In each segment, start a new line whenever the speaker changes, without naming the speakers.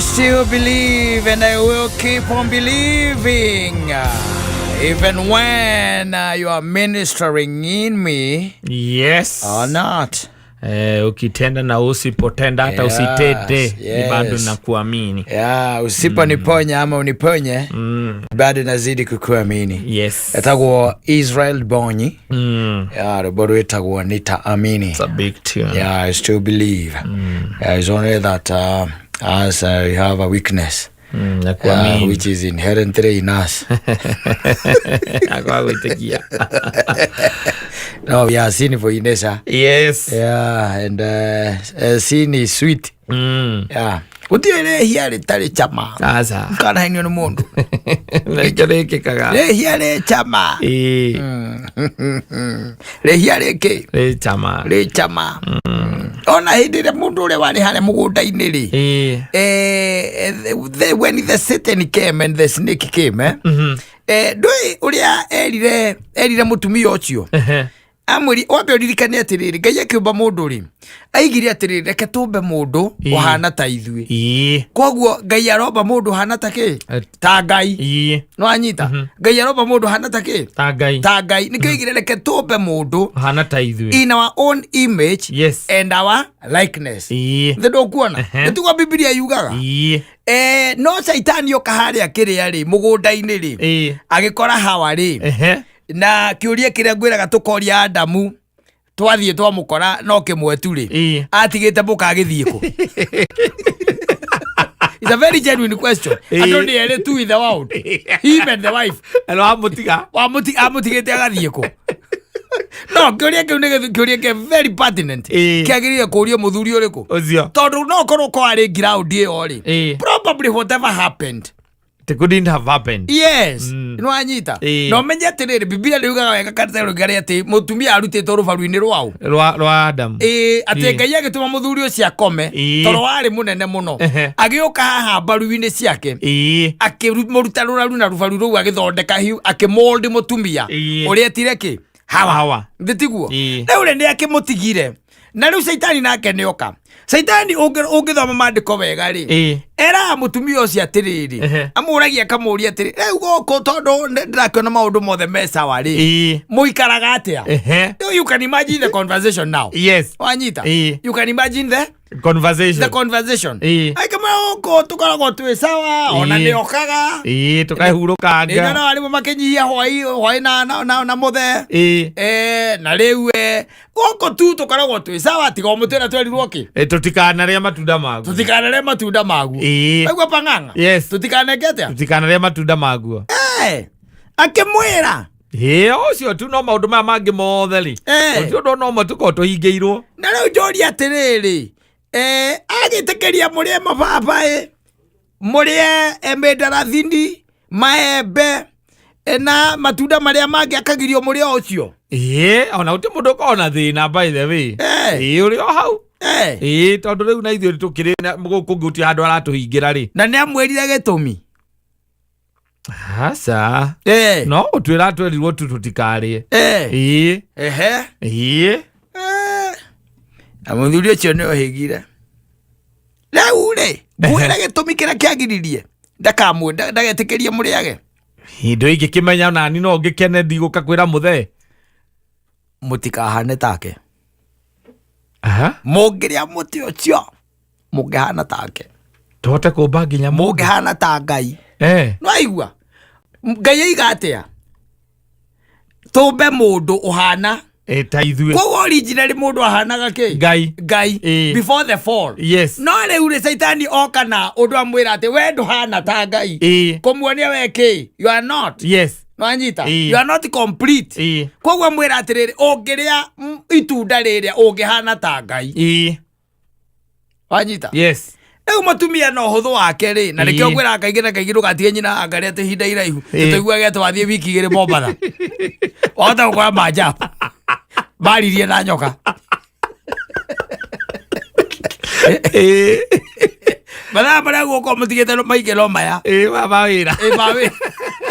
I still believe and I will keep on believing. Even when you are ministering in me or not.
Eh, ukitenda na usipotenda hata usitete ni bado nakuamini.
Yeah, usiponiponya ama uniponye bado nazidi kukuamini. Etagwo Israel Bonyi. Yeah, rwĩmbo rwĩtagwo Nitaamini.
It's a big tune.
Yeah, I still believe. Yeah, it's only that us we have a weakness
Nakuamini.
which is inherently in us.
Akwa gwĩtĩkia.
No, we are sinful in nature. Yeah, and sin is sweet. Yeah. Gũtirĩ rĩhia rĩtarĩ cama.
Aca.
Kanahenio nĩ mũndũ.
Nĩkĩo rĩkĩkaga.
Rĩhia rĩ cama.
Ĩĩ.
Rĩhia rĩkĩ?
Rĩ cama.
Rĩ cama. Ona hĩndĩ ĩrĩa mũndũ ũrĩa warĩ harĩa mũgũnda-inĩ rĩ, when the Satan came and the snake came, ndũĩ ũrĩa erire mũtumia ũcio? Amwĩri wambe ũririkane atĩrĩrĩ, Ngai akĩũmba mũndũ rĩ, aigire atĩrĩrĩ, reke tũmbe mũndũ ũhana ta ithuĩ. Koguo Ngai aromba mũndũ ũhana ta kĩ? Ta Ngai. No anyita Ngai aromba mũndũ ũhana ta kĩ?
Ta Ngai.
Ta Ngai. Nĩkĩo aigire reke tũmbe mũndũ
hana ta ithuĩ
in our own image and our likeness. Thĩ ndũkuona? Nĩtiguo Bibilia yugaga?
Ĩĩ.
No Caitani oka harĩa kĩrĩa rĩ, mũgũnda-inĩ rĩ, agĩkora Hawa rĩ, na kĩũria kĩrĩa ngwĩraga tũkoria Adamu twathiĩ twamũkora no kĩmwe tu rĩ, atigĩte mũka agĩthiĩ kũ? It's a very genuine question. Andũ nĩ erĩ tu in the world, him and the wife.
Na nĩwamũtiga.
Amũtigĩte agathiĩ kũ? No kĩũria kĩu nĩ kĩũria kĩ very pertinent, kĩagĩrĩire kũũrio mũthuri ũrĩkũ?
Ũcio.
Tondũ no korwo ko arĩ ground ĩyo rĩ, probably whatever happened
It couldn't have happened.
Yes. Nĩ wanyita? Na ũmenye atĩrĩrĩ, Bibilia nĩ yugaga wega kanitha rũigare atĩ mũtumia arutĩtwo rũbaru-inĩ rwaũ?
Rwa Adamu.
Ĩĩ, atĩ Ngai agĩtũma mũthuri ũcio akome toro warĩ mũnene mũno, agĩũka haha mbaru-inĩ ciake, akĩmũruta rũraru na rũbaru rũu agĩthondeka hiu, akĩmold mũtumia ũrĩa etire kĩ? Hawa.
Hawa.
Thĩ tiguo? Rĩu rĩ, nĩ akĩmũtigire na rĩu Caitani nake nĩ oka. Caitani ũngĩthoma maandĩko wega rĩ, eraga mũtumia ũcio atĩrĩrĩ, amũragia akamũria atĩrĩ, rĩu gũkũ tondũ ndĩrakĩona maũndũ mothe me sawa rĩ, mũikaraga atĩa? Rĩu you can imagine the conversation now. Wanyita? You can imagine the
Conversation.
the conversation. Aikamwĩra gũkũ tũkoragwo twĩ sawa, ona nĩ okaga.
Ĩĩ, tũkahurũkanga.
Nĩ nyonaga rĩmwe makĩnyihia hwaĩ hwaĩ na mũthee. Na rĩu gũkũ tu tũkoragwo twĩ sawa, tiga o mũtĩ ũrĩa twerirwo kĩ?
Tũtikanarĩe matunda maguo.
Tũtikanarĩe matunda maguo. Waigua pang'ang'a?
Yes.
Tũtikaneke atĩa?
Tũtikanarĩe matunda maguo.
Akĩmwĩra.
Ĩĩ, ũcio tu, no maũndũ maya mangĩ mothe rĩ, ũcio ũndũ no ũmwe tũkorwo tũhingĩirwo.
Na rĩu njũria atĩrĩrĩ, agĩtĩkĩria mũrĩe mababaĩ, mũrĩe mĩndarathini, maembe, na matunda marĩa mangĩ, akagirio mũrĩe o ũcio?
Ĩĩ, ona gũtirĩ mũndũ ũkoragwo na thĩna, by the way. Ĩĩ, ũrĩ o hau. Ĩĩ, tondũ rĩu na ithuĩ tũkĩrĩ gũkũ kũngĩ gũtirĩ handũ aratũhingĩra rĩ.
Na nĩ amwĩrire gĩtũmi?
Aca. No gũtwĩra twerirwo tu tũtikarĩe. Ĩĩ. Ĩĩ.
Na mũthuri ũcio nĩ ohĩgire. Rĩu rĩ, ngwĩra gĩtũmi kĩrĩa kĩagiririe ndakamwe ndagetĩkĩrie mũrĩage.
Indo ingĩkĩmenya nani no ngĩkene ndigũka kwĩra mũthee.
Mũtikahane take. Mũngĩrĩa mũtĩ ũcio mũngĩhana take.
Tũhote kũmba nginya mũndũ.
Mũngĩhana ta Ngai. No aigua Ngai aiga atĩa? Tũmbe mũndũ ũhana
Ta ithuĩ.
Koguo originally mũndũ ahanaga kĩ?
Ngai.
Ngai. Before the fall. No rĩu rĩ, Caitani oka na ũndũ amwĩra atĩ we ndũhana ta Ngai, kũmuonia we kĩ? You are not. Nwanyita? You are not complete. Koguo amwĩra atĩrĩrĩ, ũngĩrĩa itunda rĩrĩa ũngĩhana ta Ngai. Wanyita?
Yes.
Rĩu mũtumia na ũhũthũ wake rĩ, na nĩkĩo ngwĩraga kaingĩ na kaingĩ, ndũgatige nyina angarĩ atĩ ihinda iraihu. Tũiguage atĩ wathiĩ wiki 2 Mombatha, wahota gũkora manja maririe na nyoka. Mathaa marĩa gũkorwo mũtigĩte maingĩ no maya.
Ĩĩ, ma wĩra.
Ĩ, ma wĩra.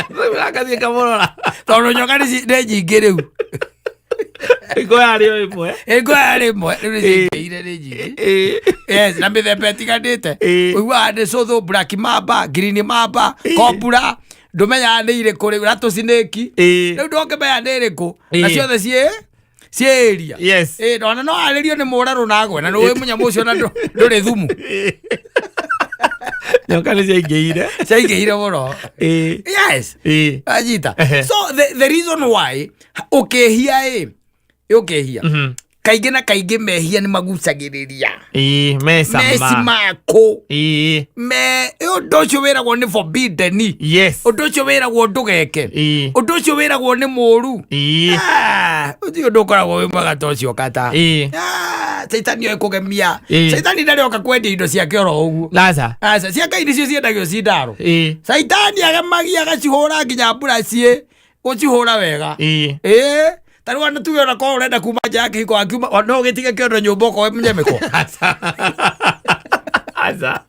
Rĩu akathiĩ kamũrora.
Tondũ nyoka nĩ nyingĩ rĩu.
Ngo yarĩ o ĩmwe.
Ngo yarĩ ĩmwe, rĩu nĩ ciaingĩhire nĩ nyingĩ. Yes, na mĩthemba ĩtiganĩte. Ũiguaga nĩ cũthũ, black mamba, green mamba, cobra, ndũmenyaga nĩ irĩkũ rĩu, rattlesnake. Rĩu ndũngĩmenya nĩ ĩrĩkũ. Na ciothe ciĩ ciĩ area. Ĩĩ, ona no arĩrio nĩ mũrarũ na agwe, na nĩũĩ mũnyamũ ũcio na ndũrĩ thumu.
Nyoka nĩ ciaingĩhire.
Ciaingĩhire mũno. Yes. Anyita. So the reason why ũkĩhia ĩ, ũkĩhia. Kaingĩ na kaingĩ mehia nĩ magucagĩrĩria.
Ĩĩ, mecama.
Meci maku. Me ũndũ ũcio wĩragwo nĩ forbidden. Ũndũ ũcio wĩragwo ndũgeke. Ũndũ ũcio wĩragwo nĩ mũru. Ah, ũcio ũndũ ũkoragwo wĩ mwega ta ũcio kata. Ah, Caitani oĩ kũgemia. Caitani ndarĩ oka kwendia indo ciake oro ũguo.
Laza.
Aca, cia Ngai nĩcio ciendagio ci ndaro. Caitani agemagia agacihũra nginya mbura ciĩ gũcihũra wega. Ĩĩ, ta rĩu ona tuge ona korwo ũrenda kuma nja ya kĩhiko akiuma no ũgĩtige kĩondo nyũmba okorwo mũnyemĩkwa.
Aca. Aca.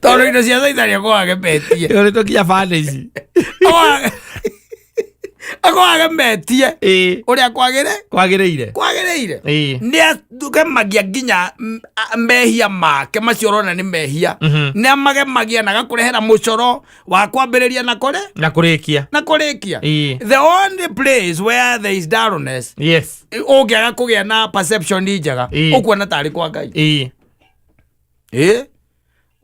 Tondũ indo cia caitani akorwo agemetie.
Ũrĩ tũkinya bande ici.
Akorwo agemetie ũrĩa kwagĩrĩ
Kwagĩrĩire.
Kwagĩrĩire. Nĩ agemagia nginya mehia make macio ũrona nĩ mehia. Nĩ amagemagia na agakũrehera mũcoro wa kwambĩrĩria na kũrĩ
Na kũrĩkia.
Na kũrĩkia. The only place where there is dullness, ũngĩaga kũgĩa na perception njega, ũkuona tarĩ kwa Ngai. Ĩ,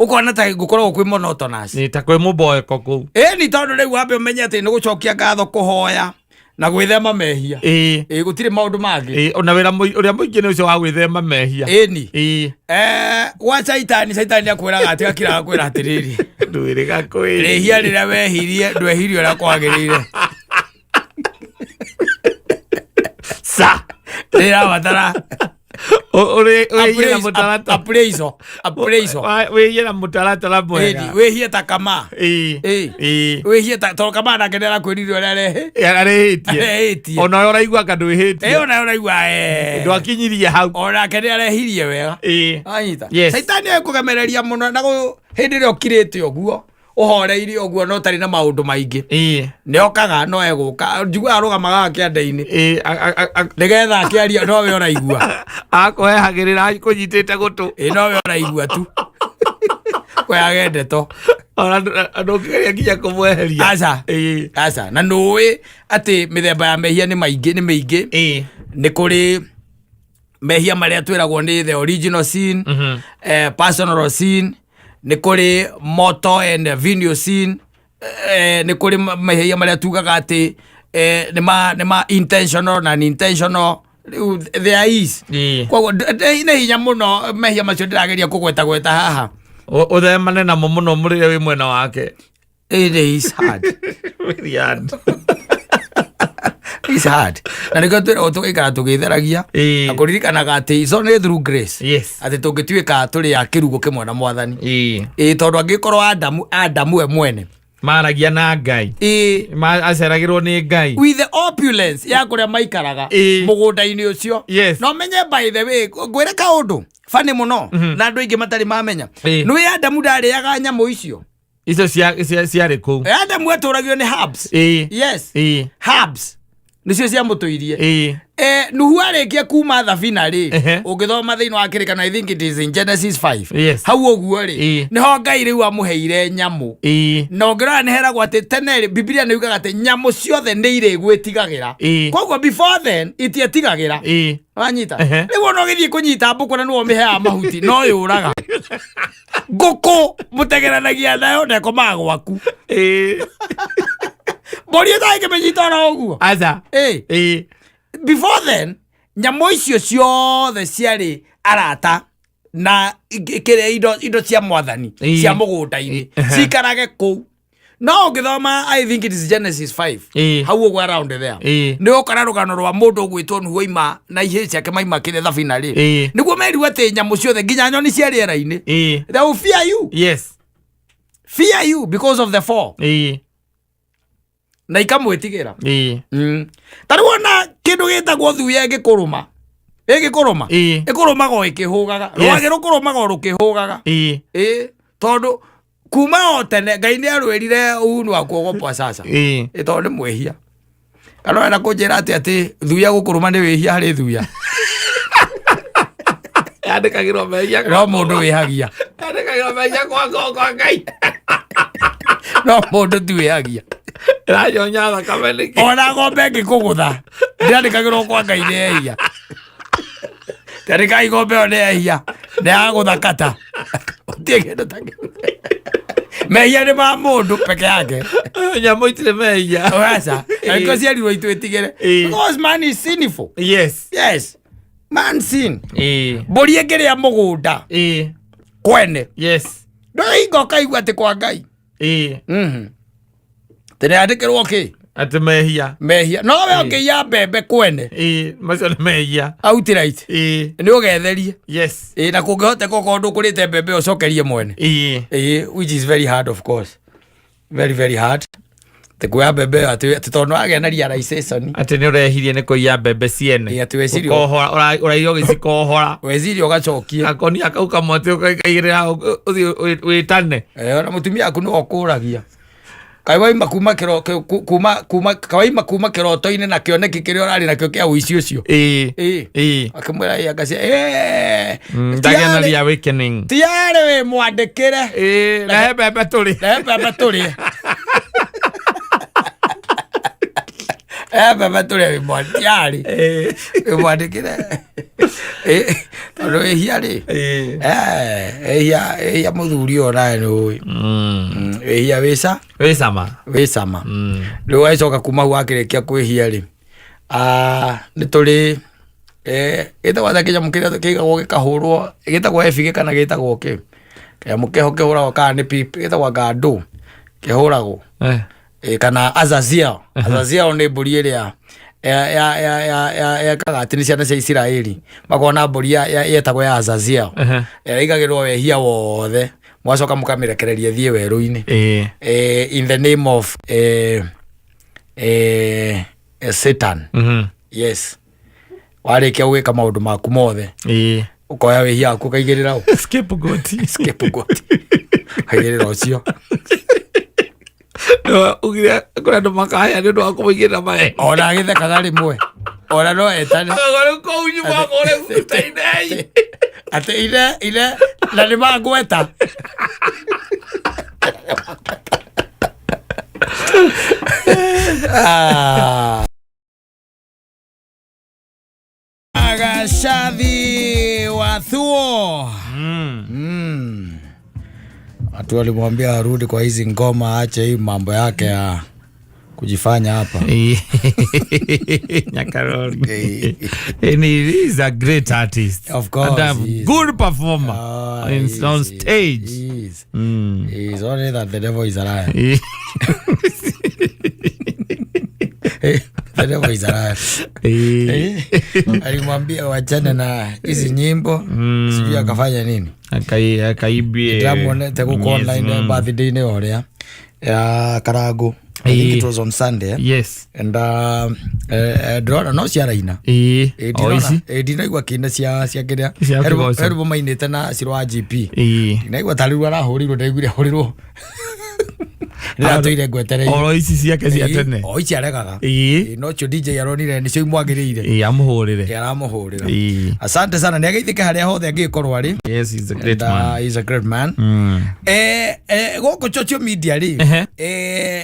ũkona ta gũkoragwo kwĩ monotonous.
Nĩ ta kwĩ mũboeko kũu.
Ĩ, ni tondũ rĩu wambe ũmenye atĩ nĩ gũcokia ngatho, kũhoya na gwĩthema mehia. Ĩ, gũtirĩ maũndũ mangĩ.
Ona wĩra ũrĩa mũingĩ nĩ ũcio wa gwĩthema mehia.
Ĩni. Gwa caitani, caitani akwĩraga atĩ akiraga kwĩra atĩrĩrĩ,
Ndwĩrĩga kwĩ.
Rĩhia rĩrĩa wehirie, ndwehirie ũrĩa kwagĩrĩire.
Sa.
Rĩrabatara
Wĩhie na mũtaratara.
Appraisal, appraisal.
Wĩhie na mũtaratara mwega.
Ĩni, wĩhie ta kama. Wĩhie ta tondũ kama nake nĩ arakwĩrire ũrĩa arehe
Arehĩtie.
Arehĩtie.
Ona we ũraigua anga ndwĩhĩtie.
Ĩ, ona ũraigua
Ndwakinyirie hau.
Onake nĩ arehirie wega. Anyita.
Yes.
Caitani ekũgemereria mũno na hĩndĩ ĩrĩa ũkirĩte ũguo, ũhoreire ũguo na ũtarĩ na maũndũ maingĩ. Nĩ okaga, no egũka, njiguaga arũgamaga kĩanda-inĩ nĩgetha akĩaria nowe ũraigua.
Akũhehagĩrĩra kũnyitĩte gũtũ.
Ĩ, nowe ũraigua tu kwehage ndeto.
Ona ndũngĩgeria nginya kũmweheria.
Aca. Aca, na nũĩ atĩ mĩthemba ya mehia nĩ maingĩ, nĩ mĩingĩ. Nĩ kũrĩ mehia marĩa twĩragwo nĩ the original sin, personal sin, nĩ kũrĩ mortal and venial sin, nĩ kũrĩ mehia marĩa tugaga atĩ nĩ ma intentional na unintentional. Rĩu there is koguo nĩ hinya mũno mehia macio ndĩrageria kũgweta gweta haha.
Ũthemane namo mũno mũrĩre wĩ mwena wake.
It is hard.
Very hard.
It's hard. Na nĩkĩo twĩragwo tũgaikara tũgĩtheragia na kũririkanaga atĩ it's only through grace atĩ tũngĩtuĩka tũrĩ a kĩrugo kĩmwe na Mwathani. Ĩĩ, tondũ angĩkorwo Adamu we mwene
Maragia na Ngai. Aceragĩrwo nĩ Ngai.
With the opulence ya kũrĩa maikaraga mũgũnda-inĩ ũcio. No menye, by the way, ngwĩre kaũndũ funny mũno na andũ aingĩ matarĩ mamenya. Nĩũĩ Adamu ndarĩaga nyamũ icio.
Icio ciarĩ kũu.
Adamu atũragio nĩ herbs. Yes. Herbs nĩcio ciamũtũirie. Nuhu arĩkia kuma thabina rĩ, ũngĩthoma thĩinĩ wa kĩrĩkano, I think it is in Genesis 5, hau ũguo rĩ, nĩho Ngai rĩu amũheire nyamũ. Na ũngĩrora nĩ heragwo atĩ tene rĩ, Bibilia nĩ yugaga atĩ nyamũ ciothe nĩ irĩgwĩtigagĩra. Koguo before then itietigagĩra. Wanyita? Rĩu ona ũgĩthiĩ kũnyita mbũkũ na nĩwe ũmĩheaga mahuti, no yũraga. Ngũkũ mũtegeranagia nayo na ĩkomaga gwaku. Mbũri ĩtangĩmĩnyita oro ũguo.
Aca.
Before then nyamũ icio ciothe ciarĩ arata na kĩrĩa indo cia Mwathani cia mũgũnda-inĩ cikarage kũu. No ũngĩthoma, I think it is Genesis 5, hau ũguo around there, nĩ ũkora rũgano rwa mũndũ ũgwĩtwo Nuhu oima na ihĩĩ ciake maima kĩrĩa thabina rĩ, nĩguo merirwo atĩ nyamũ ciothe nginya nyoni cia rĩera-inĩ, they will fear you. Fear you because of the fall. Na ikamwĩtigĩra. Ta rĩu ona kĩndũ gĩtagwo thuya ĩngĩkũrũma, ĩngĩkũrũma, ĩkũrũmaga o ĩkĩhũgaga. Rwagĩ rũkũrũmaga o rũkĩhũgaga. Ĩĩ, tondũ kuma o tene Ngai nĩ arwĩrire, "Huu ni wa kuogopwa." Sasa ĩ, tondũ nĩ mwĩhia. Kana ũrenda kũnjĩra atĩ atĩ thuya gũkũrũma nĩ wĩhia harĩ thuya?
Yandĩkagĩrwo mehia.
No mũndũ wĩhagia.
Yandĩkagĩrwo mehia kwa Ngai.
No mũndũ ti wĩhagia.
Ĩranyonya thakame nĩkĩ?
Ona ng'ombe ĩngĩkũgũtha ndĩandĩkagĩrwo kwa Ngai nĩ ehia. Tandĩkai ng'ombe ĩyo nĩ ehia, nĩ yagũtha kata. Gũtirĩ kĩndũ ta kĩu. Mehia nĩ ma mũndũ peke yake.
Nyamũ itirĩ mehia.
Aca, na nĩkĩo ciarirwo itwĩtigĩre. Because man is sinful.
Yes.
Yes, man sin.
Ĩĩ.
Mbũri ĩngĩrĩa mũgũnda kwene, ndũhinga ũkaigua atĩ kwa Ngai. Tene yandĩkĩrwo kĩ?
Atĩ mehia.
Mehia. No we ũngĩiya mbembe kwene,
Ĩĩ, macio nĩ mehia.
Outright, nĩ ũgetherie. Ĩĩ, na kũngĩhoteka okorwo ndũkũrĩte mbembe ũcokerie mwene. Ĩĩ, which is very hard, of course, very very hard, atĩ kuoya mbembe ĩyo atĩ tondũ nĩwagĩa na realization.
Atĩ nĩ ũrehirie nĩ kũiya mbembe ciene.
Ĩĩ, atĩ weciria
Ũkohora, ũraiya ũgĩcikohora.
Weciria ũgacokie.
Gakonia kau kamwe atĩ ũkaigĩrĩra hau, ũthiĩ wĩtane.
Eh, ona mũtumia aku nĩwe ũkũragia kaĩ waima kuma kĩro kuma kuma kaĩ waima kuma kĩroto-inĩ na kĩoneki kĩrĩa ũrarĩ nakĩo kĩa ũici ũcio.
Ĩĩ.
Ĩĩ.
Ĩĩ.
Akĩmwĩra ĩ angacia ĩ.
Ndagĩa na reawakening.
Tiarĩ wĩ mwandĩkĩre.
Ĩĩ, rehe mbembe tũrĩe.
Rehe mbembe tũrĩe, rehe mbembe tũrĩe, wĩ tiarĩ wĩ mwandĩkĩre. Ĩ, tondũ wĩhia rĩ, eh, ĩhia ĩhia mũthuri ũyũ nawe nĩ ũĩ. Wĩhia wĩca
Wĩ cama.
Wĩ cama. Rĩu wagĩcoka kuma hau wakĩrĩkia kwĩhia rĩ, ah, nĩ tũrĩ eh, gĩtagwo atĩa kĩnyamũ kĩrĩa kĩigagwo gĩkahũrwo, gĩtagwo ebigĩ kana gĩtagwo kĩ kĩnyamũ kĩho kĩhũragwo, kana nĩ pip gĩtagwo ngandũ kĩhũragwo? Eh, kana Azazel. Azazel nĩ mbũri ĩrĩa yekaga atĩ nĩ ciana cia Isiraeli makona mbũri yetagwo ya Azazel, ĩraigagĩrwo wehia wothe, mwacoka mũkamĩrekereria thiĩ werũ-inĩ. Eh, in the name of Satan. Yes, warĩkia gwĩka maũndũ maku mothe, ũkoya wĩhia waku ũkaigĩrĩra ũ?
Scapegoat.
Scapegoat, ũkaigĩrĩra ũcio.
Ugire kũrĩ andũ makaya nĩ ũndũ wa kũmũigĩrĩra mahe.
Ona agĩthekaga rĩmwe ona no etane.
Rĩu kũu nyuma kũrĩ tainei.
Atĩ ire ire na nĩ mangweta. Ah. Agashadhi Wathuo. Watu walimwambia arudi kwa hizi ngoma, aache hii mambo yake ya kujifanya hapa.
Nyakarori. And he is a great artist.
Of course,
And a
he is.
good performer
Ah,
on
he is,
stage.
He is. He is, only that the devil is a liar. The devil is a liar. Alimwambia wachane na hizi nyimbo, sijui akafanya nini.
Akaibie.
Ndĩramuonete gũkũ online birthday-inĩ ũrĩa ya Karangu. I think it was on Sunday, eh?
Yes.
And ndĩrona no ciaraina.
Ĩĩ.
Eh,
O ici.
Ndinaigua kĩina cia kĩrĩa
Cia kĩgoco.
he rwĩmbo mainĩte na Ciro wa GP. Ndinaigua tarĩ ruo arahũrirwo, ndaiguire ahũrirwo, ndĩratũire ngwetereire.
Oro ici ciake cia tene.
O ici aregaga. No cio DJ aronire nĩcio imwagĩrĩire.
Ĩĩ, amũhũrĩre.
Aramũhũrĩra.
Ĩĩ.
Asante sana, nĩ ageithĩke harĩa hothe angĩgĩkorwo arĩ.
Yes, he's a great
And,
man.
He's a great man. Gũkũ social media rĩ,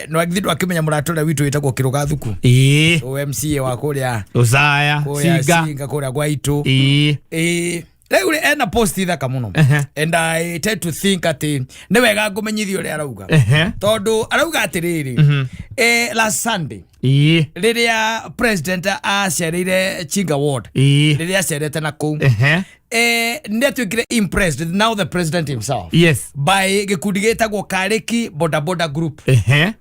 no githĩ ndwakĩmenya mũrata ũrĩa witũ wĩtagwo Kĩrũga Thuku?
Ĩĩ.
MCA wa kũrĩa
Ũcaya.
kũrĩa
Cinga.
Cinga kũrĩa gwa itũ.
Ĩĩ.
Rĩu rĩ, ena post thaka mũno, and I tend to think atĩ nĩ wega ngũmenyithia ũrĩa arauga, tondũ arauga atĩrĩrĩ, last Sunday, rĩrĩa president acereire Chinga ward, rĩrĩa acerete na kũu, nĩ atuĩkire impressed, now the president himself, by gĩkundi gĩtagwo Karĩki Boda Boda Group.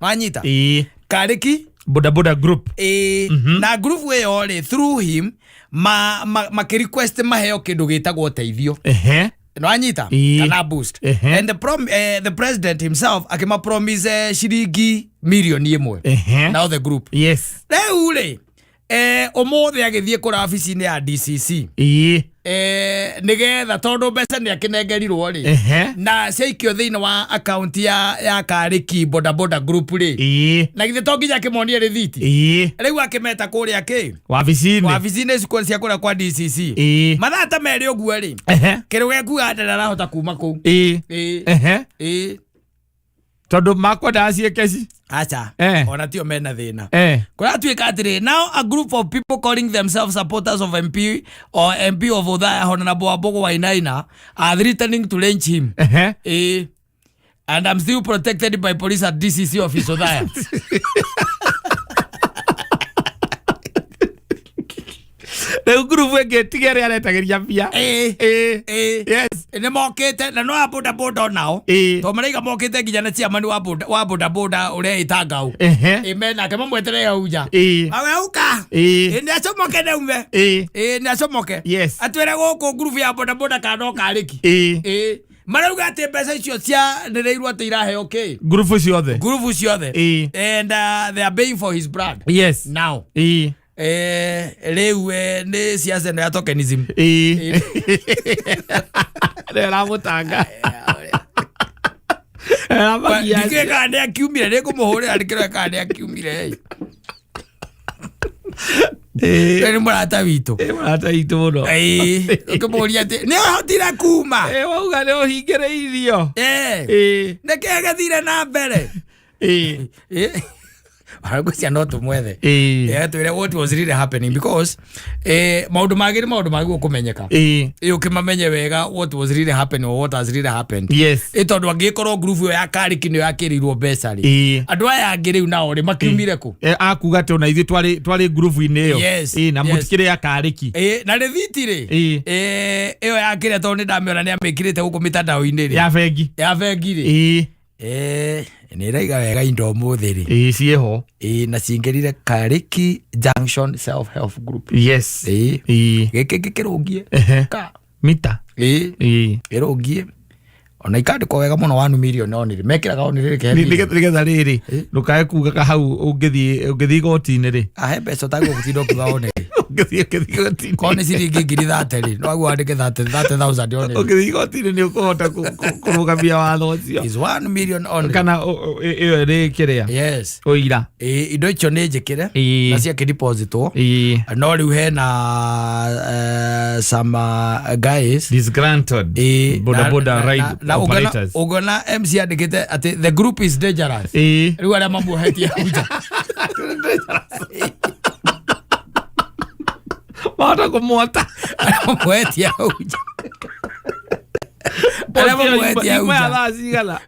Wanyita?
Ĩĩ.
Karĩki
Boda Boda Group.
Ĩĩ, na group ĩyo rĩ, through him makĩrequest maheo kĩndũ gĩtagwo ũteithio. Nwanyita?
Ĩĩ.
Kana boost. And the president himself akĩmapromise ciringi mirioni 1. Now the group, rĩu rĩ, ũmũthĩ agĩthiĩ kũra wabici-inĩ ya DCC.
Ĩĩ.
Nĩgetha tondũ mbeca nĩ akĩnengerirwo rĩ, na ciaikio thĩinĩ wa akaunti ya Karĩki Boda Boda Group rĩ, na githĩ to nginya akĩmonie rĩthiti? Rĩu akĩmeta kũrĩa kĩ
Wabici-inĩ.
Wabici-inĩ cukuru cia kũrĩa kwa DCC. Mathaa ta 2 ũguo rĩ, kĩrũge kuga ndarĩ arahota kuma kũu. Ĩĩ. Ĩĩ.
Tondũ makwendaga ciĩke ci
Acha. Ona tio mena thĩna. Kũratuĩka atĩrĩ, now a group of people calling themselves supporters of MP or MP of Othaya, Honorable Wambugu Wainaina, are threatening to lynch him. And I'm still protected by police at DCC office Othaya.
Rĩu ngurubu ĩngĩ tiga ĩrĩa aretagĩria mbia.
Ĩĩ. Nĩ mokĩte na no a boda boda onao. Tondũ maraiga mokĩte nginya na chairman wa boda boda ũrĩa ĩta Ngau. Ĩĩ, menake mamweterere hau nja. Awe auka. Ĩĩ, nĩ acomoke neume. Ĩĩ, nĩ acomoke. Atwĩre gũkũ ngurubu ya boda boda kana no Karĩki. Ĩĩ, marauga atĩ mbeca icio cianĩrĩirwo atĩ iraheo kĩ?
Ngurubu ciothe.
Ngurubu ciothe. And they are paying for his blood now. Rĩu nĩ ciaca ĩno ya tokenism.
Ĩĩ. Nĩ ĩramũtanga. Ĩramagia.
Ndikĩũĩ kana nĩ akiumire, nĩ ngũmũhũrĩra ndĩkĩrore kana nĩ akiumire. Nĩ mũrata witũ.
Ĩĩ, mũrata witũ mũno.
Ĩĩ, ũkĩmũria atĩ nĩ ũhotire kuma.
Ĩĩ, wauga nĩ ũhingĩrĩirio.
Nĩkĩĩ gĩthire na mbere?
Ĩĩ.
Ngwĩciria no tũmwethe. Twĩre what was really happening, because maũndũ mangĩ nĩ maũndũ magĩrĩirwo kũmenyeka. Ĩ ũkĩmamenye wega what was really happening or what has really happened. Ĩ tondũ angĩkorwo group ĩyo ya Karĩki nĩyo yakĩrĩirwo mbeca rĩ, andũ aya angĩ rĩu nao rĩ, makiumire kũ?
Akuga atĩ ona ithuĩ twarĩ ngurubu-inĩ ĩyo. Ĩ, na mũtikĩrĩ akarĩki.
Ĩ, na rĩthiti rĩ, ĩyo ya kĩrĩa, tondũ nĩ ndamĩona nĩ amĩkĩrĩte gũkũ mĩtandao-inĩ rĩ,
Ya bengi.
Ya bengi rĩ, nĩ ĩraiga wega indo ũmũthĩ rĩ.
Ĩĩ, ciĩho.
Ĩ, na cingĩrire Karĩki Junction Self Help Group. Ĩ. Gĩkĩ gĩkĩrũngie. Ka
Mita.
Ĩ. Ĩrũngie ona ikandĩkwo wega mũno, 1 million only, mekĩraga only rĩrĩ.
Nĩgetha rĩrĩ ndũkae kuga hau ũngĩthiĩ igoti-inĩ rĩ.
Ahe mbeca ũtagwo gũtinda ũkiuga only.
Ũngĩthiĩ igoti-inĩ.
Korwo nĩ ciringi 30,000 rĩ, no aguo wandĩke 30,000 only.
Ũngĩthiĩ igoti-inĩ nĩ ũkũhota kũrũgamia watho ũcio.
Is 1 million only.
Kana ĩyo ĩrĩ kĩrĩa ũira.
Ĩ, indo icio nĩ njĩkĩre na ciakĩdepositwo, no rĩu hena some guys
Disgruntled
Ĩ,
boda boda ride
na
operators.
Ũngĩona MC andĩkĩte atĩ the group is dangerous. Rĩu arĩa mamuohetie hau nja
Mahota kũmwota.
Arĩa mamuohetie hau nja, arĩa mamuohetie hau
Ima ya
nja.
thaa cigana?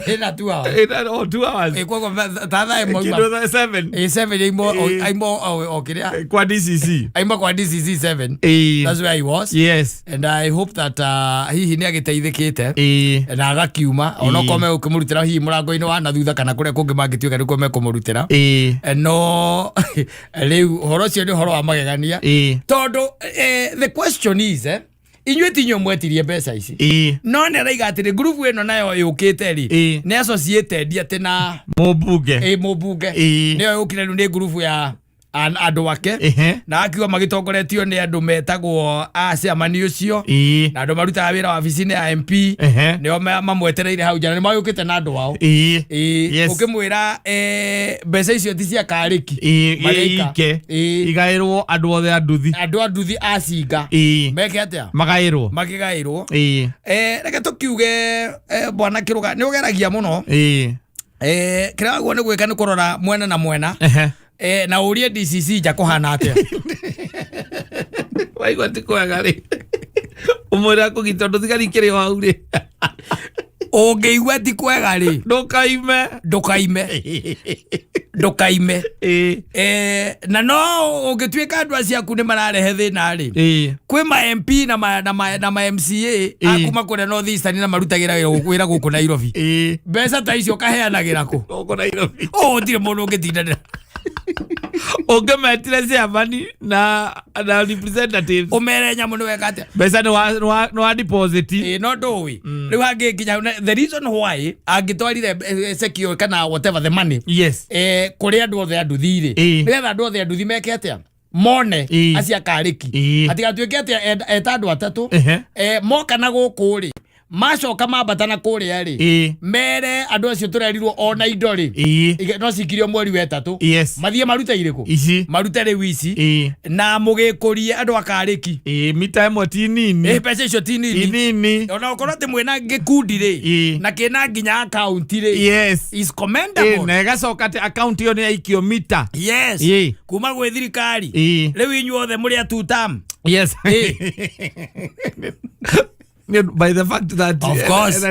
Ĩna 2 hours.
Ĩna o 2 hours.
Ĩ, koguo ta thaa 1 auma.
Kĩndũ thaa 7.
Ĩ, 7 aima o kĩrĩa
kwa DCC.
Aima kwa DCC 7. That's where he was. And I hope that hihi nĩ agĩteithĩkĩte na agakiuma onokorwo megũkĩmũrutĩra hihi mũrango-inĩ wa na thutha kana kũrĩa kũngĩ mangĩtuĩka nĩkuo mekũmũrutĩra. No rĩu ũhoro ũcio nĩ ũhoro wa magegania, tondũ the question is, inyuĩ ti inyuĩ mwetirie mbeca ici, no nĩ araiga atĩrĩ ngurubu ĩno nayo yũkĩte rĩ, nĩ associated atĩ na
mũmbunge.
Ĩ, mũmbunge. Nĩyo yũkire rĩu nĩ ngurubu ya andũ ake, na akiuga magĩtongoretio nĩ andũ metagwo a ciamani ũcio, na andũ marutaga wĩra wabici-inĩ ya MP, nĩo mamwetereire hau nja na nĩ magĩũkĩte na andũ ao. Ĩĩ. Ũkĩmwĩra mbeca icio ti cia Karĩki. Marĩika.
Ike. Igaĩrwo andũ othe a nduthi.
Andũ a nduthi acinga meke atĩa?
Magaĩrwo.
Makĩgaĩrwo. Reke tũkiuge, bwana Kĩrũga nĩ ũgeragia mũno. Kĩrĩa wagwo nĩ gwĩka nĩ kũrora mwena na mwena, na ũrie DCC nja kũhana atĩa.
Waigua ti kwega rĩ, ũmwĩre akũgita tondũ thigari ikĩrĩ o hau rĩ.
Ũngĩigua ti kwega rĩ,
ndũkaime.
Ndũkaime, ndũkaime. Na no ũngĩtuĩka andũ acio aku nĩ mararehe thĩna rĩ, kwĩ ma MP na ma MCA akuma kũrĩa North Eastern na marutagĩra wĩra gũkũ Nairobi. Mbeca ta icio ũkaheanagĩra kũ?
Gũkũ Nairobi.
Ũ gũtirĩ mũndũ ũngĩtindanĩra.
Ũngĩmetire chairman na representatives,
ũmere nyamũ nĩ weka atĩa.
Mbeca nĩ wa deposit.
Ĩ, no ndũĩ rĩu hangĩ nginya the reason why angĩtwarire secure kana whatever the money, kũrĩ andũ othe a nduthi rĩ, nĩgetha andũ othe a nduthi meke atĩa? Mone acio akarĩki. Hatigatuĩke atĩ eta andũ atatũ. Moka na gũkũ rĩ, macoka mambata na kũrĩa rĩ, mere andũ acio tũrerirwo ona indo rĩ no cikirio mweri wa ĩtatũ. Mathiĩ marute irĩkũ?
Ici.
Marute rĩu ici. Na mũgĩkũrie andũ akarĩki.
Mita ĩmwe ti nini.
Mbeca icio ti nini.
Ti nini.
Ona ũkorwo atĩ mwĩna gĩkundi rĩ, na kĩna nginya akaunti rĩ, is commendable.
Na ĩgacoka atĩ akaunti ĩyo nĩ yaikio mita.
Kuma gwĩ thirikari. Rĩu inyuothe mũrĩ a two term.
By the fact that
Of course.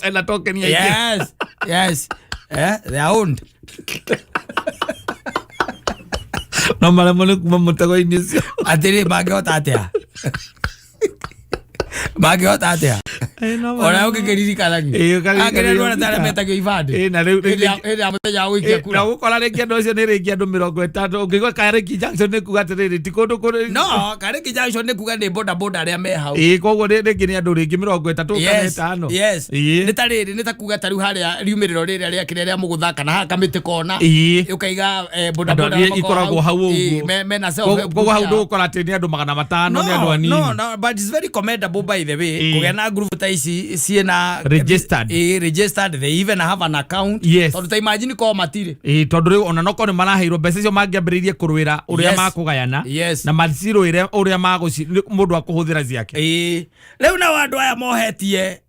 Ena token ya
Yes. They are owned.
No maremwo nĩ kuma mũtego-inĩ ũcio.
Atĩrĩ, mangĩhota atĩa? Mangĩhota atĩa?
No
Ona
maremwo.
ũngĩkĩririkanagia.
Ũkaririkana
Akĩrĩ andũ arĩa
mita.
tarĩa metagio ibandĩ.
Na rĩu
Hĩndĩ ya mũthenya wa gũikia
na
kura.
ũgũkora rĩngĩ andũ acio nĩ rĩngĩ andũ 50 ũngĩigua Karĩki Junction nĩ kuga atĩrĩrĩ ti kũndũ kũrĩ.
No, Karĩki Junction nĩ kuga nĩ boda boda arĩa me hau.
Koguo rĩngĩ nĩ andũ rĩngĩ 30 kana 5.
Nĩ ta rĩrĩ, nĩ ta kuga ta rĩu harĩa riumĩrĩro rĩrĩa rĩa kĩrĩa rĩa mũgũtha kana haha kamĩtĩ kona. Ũkaiga boda
Andũ
boda
arĩa
makoragwo
ikoragwo hau ũguo.
Mena self help
Koguo hau
group yao.
ndũgũkora atĩ nĩ andũ 500, nĩ andũ anini.
No, but it's very commendable, by the way, kũgĩa na group ta ici ciĩna
Registered.
Registered, they even have an account. Tondũ ta imagine korwo matirĩ.
Tondũ rĩu ona nokorwo nĩ maraheirwo mbeca icio mangĩambĩrĩirie kũrũĩra ũrĩa makũgayana na macirũĩre ũrĩa magũci mũndũ akũhũthĩra ciake.
Rĩu nao andũ aya mohetie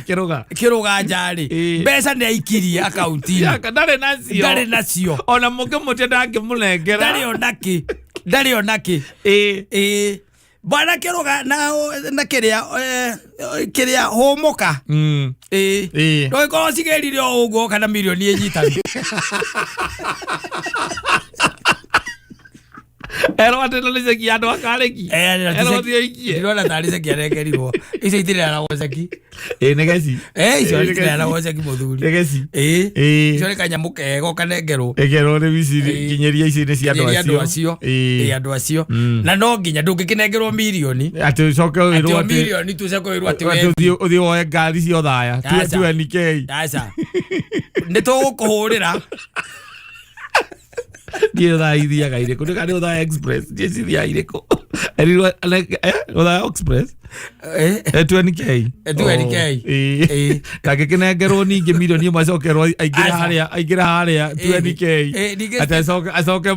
Kĩrũga.
Kĩrũga nja rĩ, mbeca nĩ aikirie akaunti-inĩ.
Yaka, ndarĩ nacio.
Ndarĩ nacio.
Ona mũngĩmũtia ndangĩmũnengera.
Ndarĩ onakĩ, ndarĩ onakĩ. Bwana Kĩrũga na kĩrĩa kĩrĩa hũmũka. Ndũgĩkorwo cigĩrire o ũguo kana mirioni ĩnyitanu.
Erwo atĩ na nĩ ceki ya andũ a Karĩki. Erwo thiĩ aikie.
Ndĩrona tarĩ ceki arengerirwo. Icio itireanagwo ceki.
Nĩ geci.
Icio
Nĩ geci.
itireanagwo ceki, mũthuri.
Nĩ geci.
Icio nĩ kanyamũ kega ũkanengerwo.
Ĩkerwo rĩu ici nginyeria ici nĩ cia andũ
Nginyeria andũ acio.
acio.
Andũ acio. Na no nginya ndũngĩkĩnengerwo mirioni.
Atĩ ũcoke
Atĩ
wĩrwo
o
atĩ
mirioni tu ũcoke wĩrwo atĩ
atĩ
we
ũthiĩ woe ngari cia ũthaya.
Aca.
20K.
Aca. Nĩ tũgũkũhũrĩra.
Ndiĩ ũthaya ithiaga irĩkũ, nĩ kana nĩ Ũthaya Express, ndiĩ cithiaga irĩkũ. Erirwo Ũthaya Express. 20K.
20K.
Oh. Kangĩkĩnengerwo ningĩ mirioni 1 acokerwo aingĩre
Aca.
harĩa, aingĩre harĩa 20K. Atĩ acoke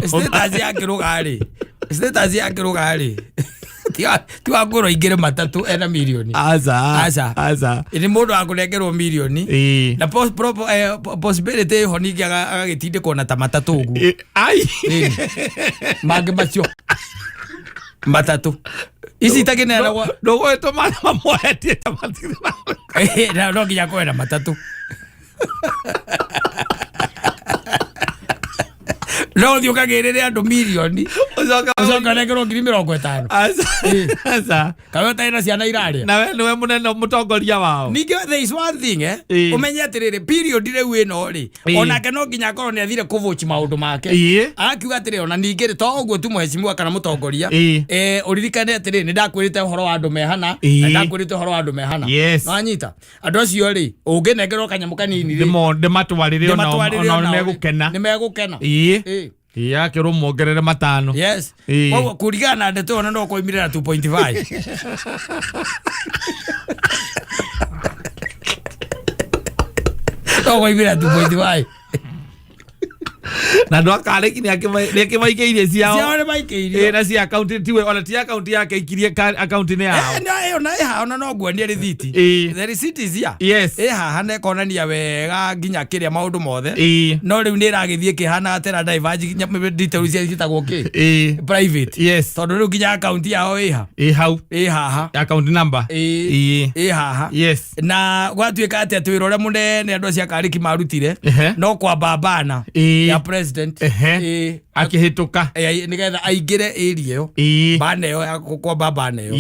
Status ya Kĩrũga rĩ, status ya Kĩrũga rĩ, ti wa ngũrwo aingĩre matatũ ena mirioni.
Aca.
Aca.
Aca.
Nĩ mũndũ wa kũnengerwo mirioni na possibility ĩho ningĩ agagĩtindĩkwo na ta matatũ ũguo.
Ai.
Mangĩ macio matatũ ici itakĩneanagwo.
Ndũgwĩtũma mamwetie ta matirĩ.
Na no nginya akorwo na matatũ, no ũthiĩ ũkagĩrĩre andũ mirioni
Ũcoke
ũcoke ũnengerwo 50,000.
Aca. Aca.
Kana ũtarĩ na ciana irarĩa.
Na we nĩwe mũnene mũtongoria wao.
Ningĩ there is one thing, ũmenye atĩrĩrĩ, period rĩu ĩno rĩ, onake no nginya akorwo nĩ athire kũvũci maũndũ make. Akiuga atĩrĩ, ona ningĩ rĩ, to ũguo tu mũhecimiwa kana mũtongoria, ũririkane atĩrĩ, nĩ ndakwĩrĩte ũhoro wa andũ mehana na ndakwĩrĩte ũhoro wa andũ mehana. Nĩwanyita andũ acio rĩ, ũngĩnengerwo kanyamũ kanini rĩ,
Ndĩmatwarĩre onao
ndĩmatwarĩre
onao
onao rĩ,
nĩmegũkena.
Nĩmegũkena.
Akĩrwo mongerere 5.
Koguo kũringana na ndeto ĩyo, no koimire na 2.5, no koimire na 2.5.
Na andũ a Karĩki nĩakĩmaikĩirie ciao.
Ciao nĩ maikĩirio.
Na cia akaunti tiwe, ona ti akaunti yake, ikirie akaunti-inĩ yao.
Na ĩyo na ĩhaha ona no nguonie rĩthiti. The receipt is here. Ĩ haha na ĩkonania wega nginya kĩrĩa maũndũ mothe. No rĩu nĩ ĩragĩthiĩ ĩkĩhanaga tera diverge nginya details iria ciĩtagwo kĩ private. Tondũ rĩu nginya akaunti yao ĩha
Ĩ hau.
Ĩ haha.
Account number.
Ĩ haha. Na gwatuĩka atĩ wĩra ũrĩa mũnene andũ acio a Karĩki marutire no kwamba bana ya president.
Akĩhĩtũka.
Nĩgetha aingĩre area ĩyo, bana ĩyo ya kwamba bana ĩyo.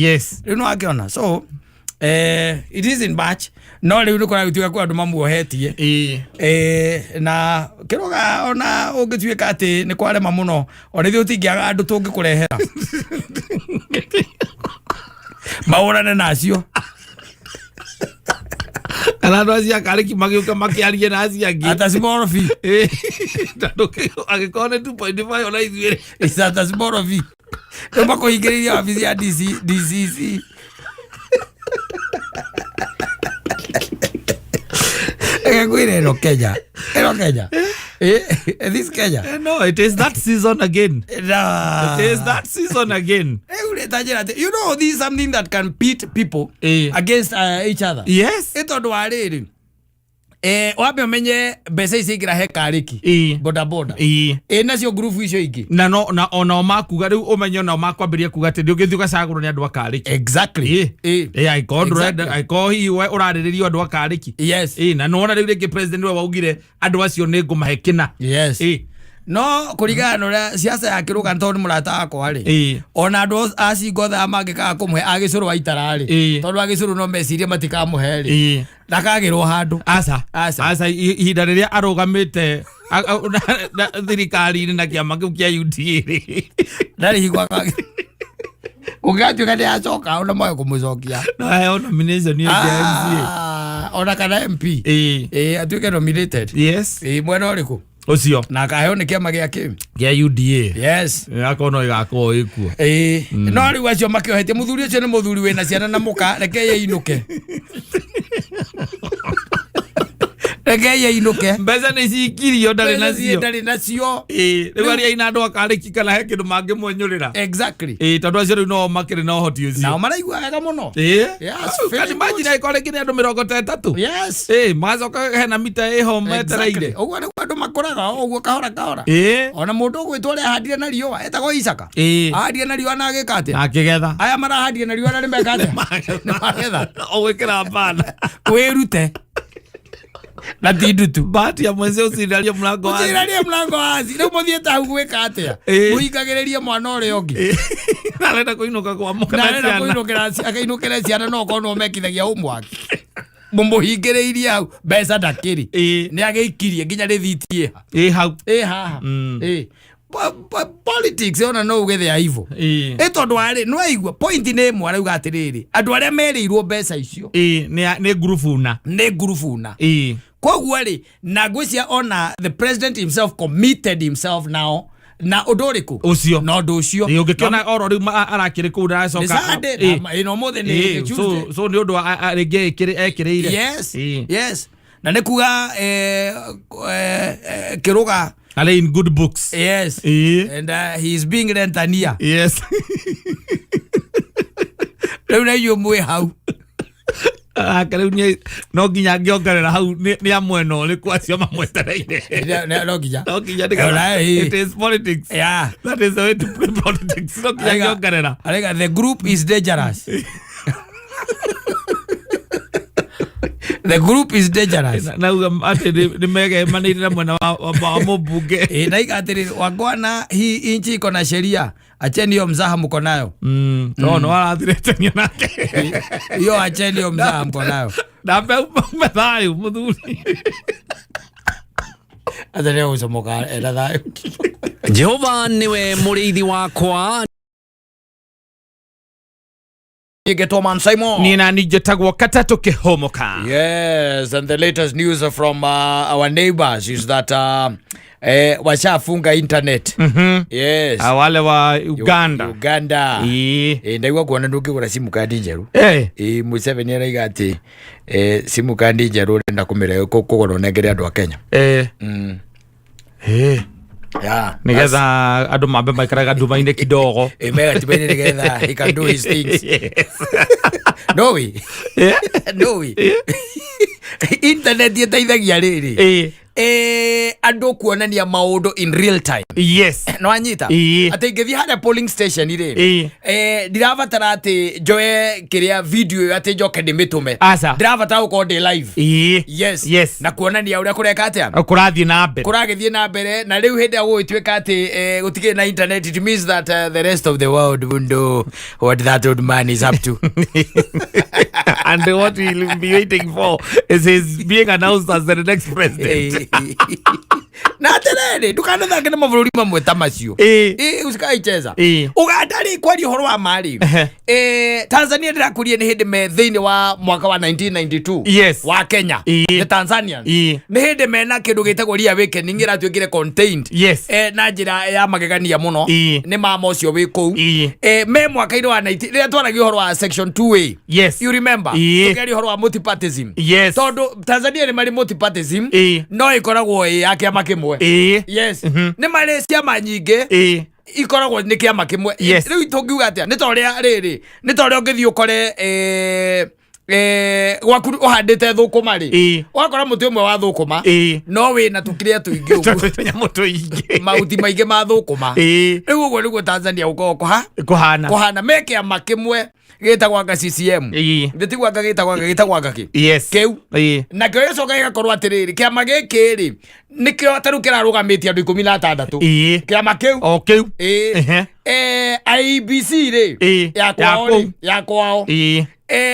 Rĩu no akĩona, so it isn't much, no rĩu nĩ kũragĩtuĩka kwĩ andũ mamuohetie. Na Kĩrũga, ona ũngĩtuĩka atĩ nĩ kwarema mũno, ona ithuĩ tũtingĩaga andũ tũngĩkũrehera mahũrane nacio.
Kana andũ acio akarĩki magĩũka makĩarie na acio angĩ.
At a small fee.
Tondũ angĩkorwo nĩ 2.5 ona ithuĩ rĩ.
It's at a small fee. Rĩu makũhingĩrĩria wabici ya DC, DCC. Reke ngwĩre ĩno Kenya. Ĩno Kenya. This Kenya.
No, it is that season again.
Na.
It is that season again.
Rĩu rĩ ta njĩra atĩ, you know this is something that can pit people against each other.
Yes.
Ĩ tondũ wa rĩrĩ wambe ũmenye mbeca ici ingĩra he karĩki boda boda ĩ nacio ngurubu icio ingĩ
Na no na onao makuga rĩu ũmenye onao makwambĩrĩria kuga atĩ ndũngĩthiĩ ũgacagũrwo nĩ andũ a karĩki.
Exactly.
Angĩkorwo ndũrenda angĩkorwo hihi we ũrarĩrĩrio andũ a karĩki.
Yes.
Na nĩwona rĩu rĩngĩ president we waugire andũ acio nĩ ngũmahe kĩna.
Yes. No kũringana na ũrĩa siasa ya kĩrũga tondũ nĩ mũrata wakwa rĩ, ona andũ a cingo thaa mangĩkaga kũmũhe agĩcũrũ aitara rĩ, tondũ agĩcũrũ no mecirie matikamũhe rĩ, ndakagĩrwo handũ.
Aca.
Aca.
Aca, ihinda rĩrĩa arũgamĩte thirikari-inĩ na kĩama kĩu kĩa UDA rĩ.
Ndarĩ hingo akagĩrwo. Kũngĩgatuĩka nĩ acoka ona mwage kũmũcokia.
No aheo nomination ĩyo ya MCA.
Ah, ona kana MP. Atuĩke nominated.
Yes.
Mwena ũrĩkũ?
Ũcio.
Na akaheo nĩ kĩama gĩa kĩ?
Gĩa UDA.
Yes.
Akorwo no ĩgakorwo ĩkuo.
No rĩu acio makĩohetie mũthuri ũcio nĩ mũthuri wĩna ciana na mũka, reke yeinũke. Reke yeinũke.
Mbeca nĩ cikirio ndarĩ
Mbeca ciĩ
nacio.
ndarĩ nacio.
Rĩu arĩa aina andũ akarĩki kana he kĩndũ mangĩmwenyũrĩra.
Exactly.
Tondũ acio rĩu no makĩrĩ na ũhoti ũcio.
Nao maraigua wega mũno. Yes,
Can
very
imagine
good.
angĩkorwo rĩngĩ nĩ andũ 30.
Yes.
Magacoka hena mita ĩho
Exactly.
metereire.
Ũguo nĩguo andũ makũraga o ũguo kahora kahora. Ona mũndũ ũgwĩtwo ũrĩa ahandire na riũa etagwo Isaka. Ahandire na riũa na agĩka atĩa?
Na akĩgetha.
Aya marahandire na riũa na nĩmeka atĩa? Nĩ magetha.
Ũgwĩkĩra bana.
Wĩrute. Na ti ndutu.
Bahati ya mweze usindalie mlango wazi.
Ũcirarie mlango wazi. Rĩu mũthiĩte hau gwĩka atĩa? Mũhingagĩrĩrie mwana ũrĩa ũngĩ.
Na arenda kũinũka kwa mũka
Na
na
arenda
ciana.
kũinũkĩra akainũkĩre ciana no okorwo nĩo mekithagia homework. Mũmũhingĩrĩirie hau mbeca ndakĩrĩ. Nĩ agĩikirie nginya rĩthiti ĩ ha.
Ĩ hau.
Ĩ haha. Politics ona no uge they are evil. Ĩ tondũ warĩ nĩ waigua point nĩ ĩmwe arauga atĩrĩrĩ andũ arĩa merĩirwo mbeca icio
Nĩ ngurubu na.
Nĩ ngurubu na. Koguo rĩ na ngwĩciria ona the president himself committed himself now na ũndũ ũrĩkũ?
Ũcio.
Na ũndũ ũcio.
Ũngĩkĩona oro rĩu arakĩrĩ kũu
Nĩ
ndaracoka.
Sunday, na ĩno ũmũthĩ nĩ Tuesday.
So nĩ ũndũ rĩngĩ ekĩrĩire.
Yes. Yes. Na nĩ kuga kĩrũga
Arĩ in good books.
Yes. And he is being rentania.
Yes.
Rĩu na inyuĩ mwĩ hau.
Ake rĩu nĩ no nginya angĩongerera hau nĩ a mwena ũrĩkũ acio mamwetereire.
No nginya.
No nginya nĩgetha
Ona,
it is politics.
Yeah.
That is the way to play politics. No nginya angĩongerera.
Arega, the group is dangerous. The group is dangerous.
Nauga atĩ nĩ megemanĩire na mwena wa mũmbunge.
Naiga atĩrĩrĩ, wangwana, hii inchi iko na sheria. Acheni hiyo mzaha mko nayo.
No, no arathire nake.
Hiyo acheni hiyo mzaha mko nayo.
Na mbe thayũ mũthuri.
Acha leo ucomoka era thayũ.
Jehova niwe mũrĩithi wakwa.
Ngetwo Man Simon.
Niĩ nani njĩtagwo Katatũ Kĩhũmũka.
Yes, and the latest news from our neighbors is that washafunga internet. Yes.
Wale wa Uganda.
Uganda. Ndaigua kuona ndũngĩgũra simu kandi njerũ. Museveni araiga atĩ simu kandi njerũ ũrenda kũgũra ũnengere andũ a Kenya. Yeah.
Nĩgetha andũ mambe maikaraga nduma-inĩ kidogo.
Mega tumaini nĩgetha he can do his things.
Yes.
No we. No we. Internet ĩteithagia rĩrĩ. Andũ kuonania maũndũ in real time.
Yes.
No anyita? Atĩ ingĩthiĩ harĩa polling station rĩ, ndirabatara atĩ njoe kĩrĩa video ĩyo atĩ njoke ndĩmĩtũme.
Aca.
Ndirabatara gũkorwo ndĩ live. Yes.
Yes.
Na kuonania ũrĩa kũreka atĩa?
Kũrathiĩ na mbere.
Kũragĩthiĩ na mbere na rĩu hĩndĩ ĩrĩa gũgĩtuĩka atĩ gũtikĩrĩ na internet, it means that the rest of the world will know what that old man is up to.
And what we'll be waiting for is his being announced as the next president.
Na atĩrĩrĩ, ndũkanathange na mabũrũri mamwe ta macio. Ĩ, usikaicheza. Uganda rĩ, kwaria ũhoro wa ma rĩ, Tanzania ndĩrakũria nĩ hĩndĩ me thĩinĩ wa mwaka wa 1992 wa Kenya, the Tanzanians, nĩ hĩndĩ mena kĩndũ gĩtagwo reawakening ĩratuĩkire contained na njĩra ya magegania mũno nĩ mama ũcio wĩ kũu. Me mwaka-inĩ wa 19 rĩrĩa twaragia ũhoro wa section 2A, you remember, tũkĩaria ũhoro wa multipartism, tondũ Tanzania nĩ marĩ multipartism, no ĩkoragwo ĩ ya kĩama kĩmwe. Yes, nĩ marĩ ciama nyingĩ, ikoragwo nĩ kĩama kĩmwe. Rĩu tũngiuga atĩa? Nĩ ta ũrĩa rĩrĩ, nĩ ta ũrĩa ũngĩthiĩ ũkore gwaku ũhandĩte thũkũma rĩ, ũgakora mũtĩ ũmwe wa thũkũma, no wĩna tũkĩrĩa tũingĩ ũguo,
Tũnyamũ tũingĩ.
Mahuti maingĩ ma thũkũma. Rĩu ũguo nĩguo Tanzania gũkoragwo kũha
Kũhana.
Kũhana me kĩama kĩmwe gĩtagwo anga CCM. Ndĩtigwo anga gĩtagwo anga, gĩtagwo anga kĩ kĩu. Nakĩo gĩcoka gĩgakorwo atĩrĩrĩ, kĩama gĩkĩ rĩ, nĩkĩo ta rĩu kĩrarũgamĩtie andũ 16. Kĩama kĩu.
O kĩu.
Ĩĩ. IEBC rĩ, ya kwao
Ya
rĩ,
kũu.
Ya kwao,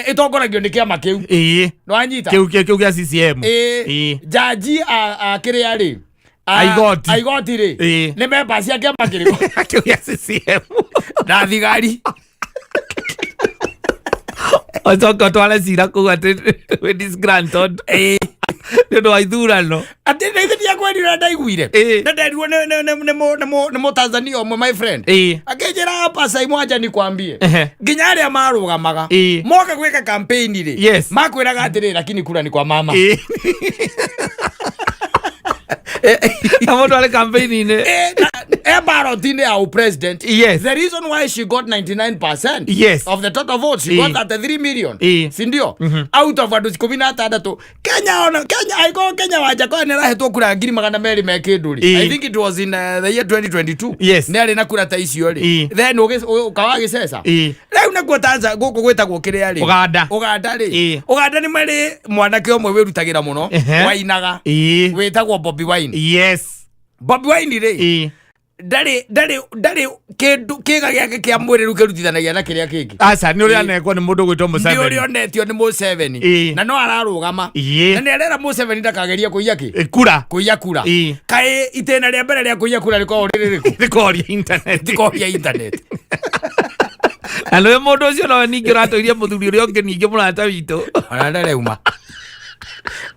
ĩtongoragio nĩ kĩama kĩu. Nĩwanyita?
Kĩu gĩa CCM.
Ĩĩ. Jaji a kĩrĩa rĩ,
A igoti.
A igoti rĩ, nĩ members cia kĩama kĩrĩkũ?
Kĩu gĩa CCM.
Na thigari.
Ũcoke ũtware cira kũu atĩ wĩ disgruntled nĩ ũndũ wa ithurano.
Atĩ na ithe ndiakwĩrire, ndaiguire na nderirwo nĩ Mũtanzania ũmwe, my friend, akĩnjĩra, "Hapa Saimu, acha nikwambie, nginya arĩa marũgamaga moka gwĩka campaign rĩ, makwĩraga atĩrĩ, lakini kura ni kwa mama."
Na mũndũ arĩ campaign-inĩ.
E ballot-inĩ ya president. The reason why she got 99% of the total votes, she got 33 million, si ndio, out of andũ 16. Kenya, ona Kenya, aiko Kenya Wajakoya nĩ arahetwo kura 200,000 me kĩndũ rĩ. I think it was in the year 2022. Nĩ arĩ na kura ta icio rĩ. Then ũkawa gĩceca. Rĩu nakuo Tanzania gũkũ gwĩtagwo kĩrĩa rĩ?
Uganda.
Uganda rĩ, Uganda nĩ marĩ mwanake ũmwe wĩrutagĩra mũno, wainaga, wĩtagwo Bobi Wine. Bobi Wine rĩ, ndarĩ kĩndũ kĩga gĩake kĩa mwĩrĩ rĩu kĩrutithanagia na kĩrĩa kĩngĩ.
Aca, nĩ ũrĩa anekwo nĩ mũndũ gwĩtwo
Nĩ ũrĩa
Museveni.
onetio nĩ Museveni. Na no ararũgama. Na nĩ arera Museveni ndakagerie kũiya kĩ?
Kura.
Kũiya kura. Kaĩ itĩna rĩa mbere rĩa kũiya kura rĩkoragwo rĩrĩ rĩrĩkũ?
Rĩkoria internet.
Tikoria internet.
Na nĩwe mũndũ ũcio nowe ningĩ ũratũirie mũthuri ũrĩa ũngĩ ningĩ mũrata witũ.
Ona ndareuma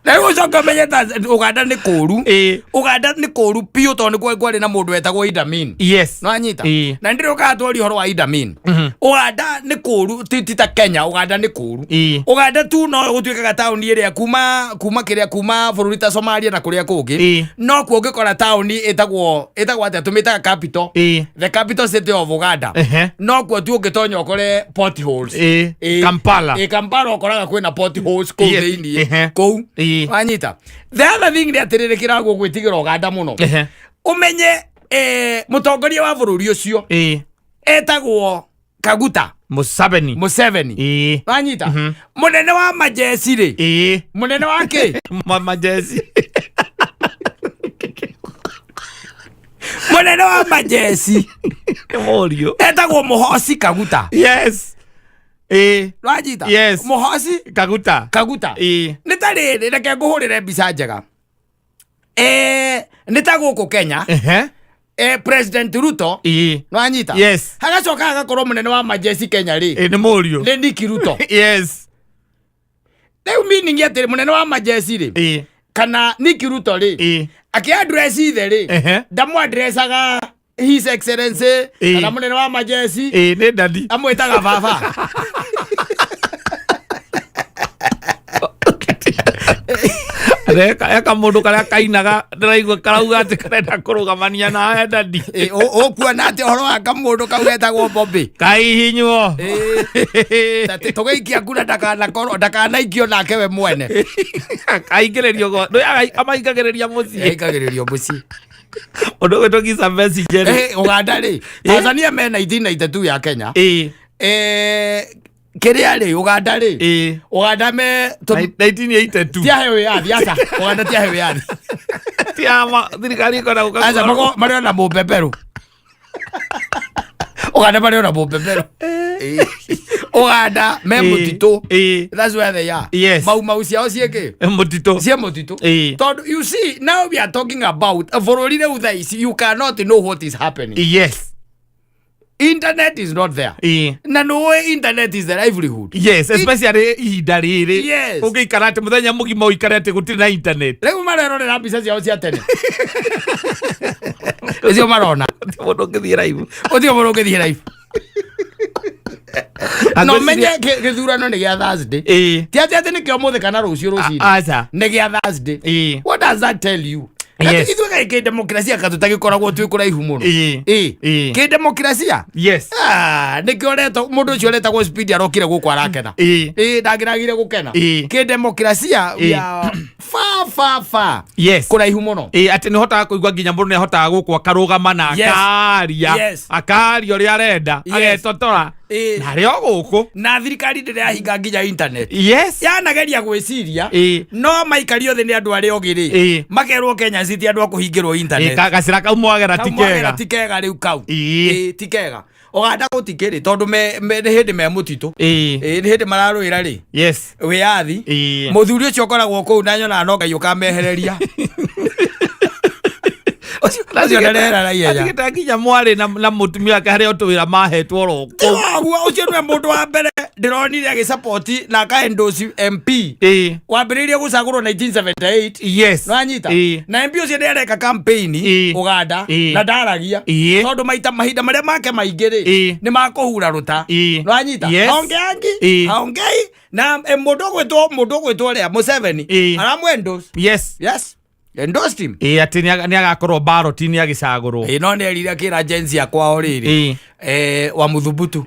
na rĩu ũcoke ũmenye ta Uganda nĩ kũru. Uganda nĩ kũru biũ, tondũ nĩ kwarĩ na mũndũ wetagwo Idi Amin. No anyita. Na ndĩrĩ ũkaga twaria ũhoro wa Idi Amin. Uganda nĩ kũru, ti ta Kenya. Uganda nĩ kũru. Uganda tu no gũtuĩkaga taũni ĩrĩa kuma kĩrĩa, kuma bũrũri ta Somalia na kũrĩa kũngĩ, no kuo ũngĩkora taũni ĩtagwo atĩa, tũmĩtaga capital, the capital city of Uganda. No kuo tu ũngĩtonya ũkore potholes.
Kampala.
Ĩĩ, Kampala ũkoraga kwĩna potholes kũu thĩiniĩ kũu. Wanyita? The other thing nĩ atĩrĩrĩ, kĩragwo gwĩtigĩra Uganda mũno, ũmenye mũtongoria wa bũrũri ũcio etagwo Kaguta
Museveni.
Museveni. Wanyita? Mũnene wa majeci rĩ, mũnene wa kĩ?
Majeci.
Mũnene wa majeci
Nĩ mũriũ.
Etagwo Muhosi Kaguta. Wanyita?
Yes.
Muhosi
Kaguta.
Kaguta. Nĩ ta rĩrĩ, reke ngũhũrĩre mbica njega. Nĩ ta gũkũ Kenya, President Ruto. Nwanyita?
Yes.
Hagacoka hagakorwo mũnene wa majeci Kenya rĩ,
Nĩ mũriũ.
Nĩ Nick Ruto. Rĩu meaning atĩrĩ, mũnene wa majeci rĩ, kana Nick Ruto rĩ, akĩ-address ithe rĩ, ndamũ-addressaga His Excellency kana mũnene wa majeci.
Nĩ daddy.
Amwĩtaga baba.
Eka mũndũ karĩa kainaga ndĩraigua karauga atĩ karenda kũrũgamania nawe daddy.
Ũkuona atĩ ũhoro wa kamũndũ kau getagwo Bobby
Kaihinywo.
Tũgĩikia kura ndakanakorwo ndakanaikio nake we mwene.
Aingĩrĩrio amaingagĩrĩria mũciĩ.
Aikagĩrĩrio mũciĩ.
Ũndũ ũgwĩtwo Kizza Besigye rĩ.
Uganda rĩ, Tanzania me 1992 ya Kenya. Kĩrĩa rĩ, Uganda rĩ, Uganda me
1982.
Tiahe wĩyathi, aca, Uganda tiahe wĩyathi.
Tiama thirikari ĩkwenda gũka
Aca, marĩ ona mũbeberũ. Uganda marĩ ona mũbeberũ. Uganda me mũtitũ. That's where they are. Mau mau ciao ciĩkĩ?
Mũtitũ.
Cie mũtitũ. Tondũ you see, now we are talking about bũrũri rĩu thaa ici, you cannot know what is happening. Internet is not there. Na nĩũĩ internet is the livelihood.
Yes, especially ihinda rĩrĩ. Ũngĩikara atĩ mũthenya mũgima ũikare atĩ gũtirĩ na internet.
Rĩu marerorera mbica ciao cia tene ũcio marona.
Gũtirĩ mũndũ ũngĩthiĩ live.
Ũcio mũndũ ũngĩthiĩ live no menye gĩthurano nĩ gĩa Thursday. Ti atĩ atĩ nĩkĩo mũthĩ kana rũciũ rũcinĩ.
Aca.
Nĩ gĩa Thursday. What does that tell you?
Yes.
Ithuĩ kaĩ kĩndemokrasia katũtagĩkoragwo twĩ kũraihu mũno? Kĩndemokrasia. Ah, nĩkĩo ũretwo mũndũ ũcio ũretagwo Speed arokire gũkũ arakena. Ĩĩ, ndangĩragire gũkena. Kĩndemokrasia we are far, far, far kũraihu mũno.
Ĩĩ, atĩ nĩ hotaga kũigua nginya mũndũ nĩ ahotaga gũkũ akarũgama na akaria. Akaria ũrĩa arenda. Agetotora. Na arĩ o gũkũ.
Na thirikari ndĩrĩ yahinga nginya internet. Yanageria gwĩciria no maikario thĩ nĩ andũ arĩa ogĩ rĩ, makerwo Kenya City andũ a kũhingĩrwo internet.
Gacĩra kau mwagera ti
Kau mwagera
kega.
ti kega rĩu kau. Ĩĩ, ti kega. Ũganda gũtikĩrĩ tondũ nĩ hĩndĩ me mũtitũ. Ĩĩ, nĩ hĩndĩ mararũĩra rĩ wĩyathi. Mũthuri ũcio ũkoragwo kũu na nyonaga no Ngai ũkamehereria. Ũcio ndarehera na ihenya.
Atigĩte nginya mwarĩ na mũtumia wake harĩa tũwĩra mahetwo oro kũu.
Ũguo ũcio nĩwe mũndũ wa mbere ndĩronire agĩcapoti na akaendorse MP. Wambĩrĩirie gũcagũrwo 1978. Nĩwanyita? Na MP ũcio nĩ areka campaign Ũganda na ndaragia. Tondũ maita mahinda marĩa make maingĩ rĩ nĩ makũhura rũta. Nĩwanyita? Haongeangi, haongei na mũndũ ũgwĩtwo ũrĩa Museveni aramwendorse. Yes. Endorsed him.
Ĩĩ, atĩ nĩ agakorwo ballot-inĩ agĩcagũrwo.
Ĩĩ, no nĩ erire akĩra Gen Z kwao rĩrĩ. Wa muthubutu.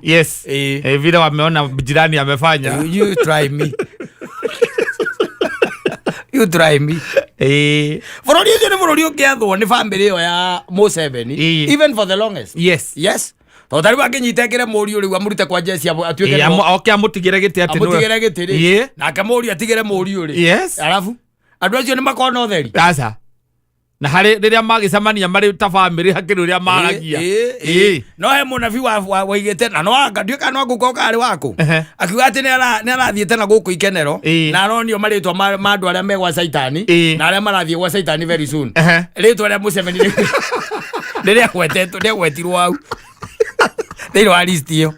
Vile wameona jirani amefanya.
You try me. You try me. Bũrũri ũcio nĩ bũrũri ũngĩathwo nĩ bamĩrĩ ĩyo ya Museveni. Even for the longest. Yes. Tondũ ta rĩu angĩnyita ekĩre mũriũ rĩu amũrute kwa Jesse atuĩke nĩwe
Oke amũtigĩre gĩtĩ atĩ nĩwe-
amũtigĩre gĩtĩ rĩ. Nake mũriũ atigĩre mũriũ rĩ. Arabu andũ acio nĩ makona ũtheri.
Aca. Na harĩ rĩrĩa magĩcemania marĩ ta bamĩrĩ hakĩrĩ ũrĩa maragia.
No he mũnabii waigĩte na no anga ndiũĩ kana no ngũka karĩ waku. Akiuga atĩ nĩ arathiĩte na gũkũ ikenero na aronio marĩtwa ma andũ arĩa me gwa Caitani na arĩa marathiĩ gwa Caitani very soon. Rĩtwa rĩa Museveni rĩrĩa rĩagwetirwo hau thĩinĩ wa list ĩyo.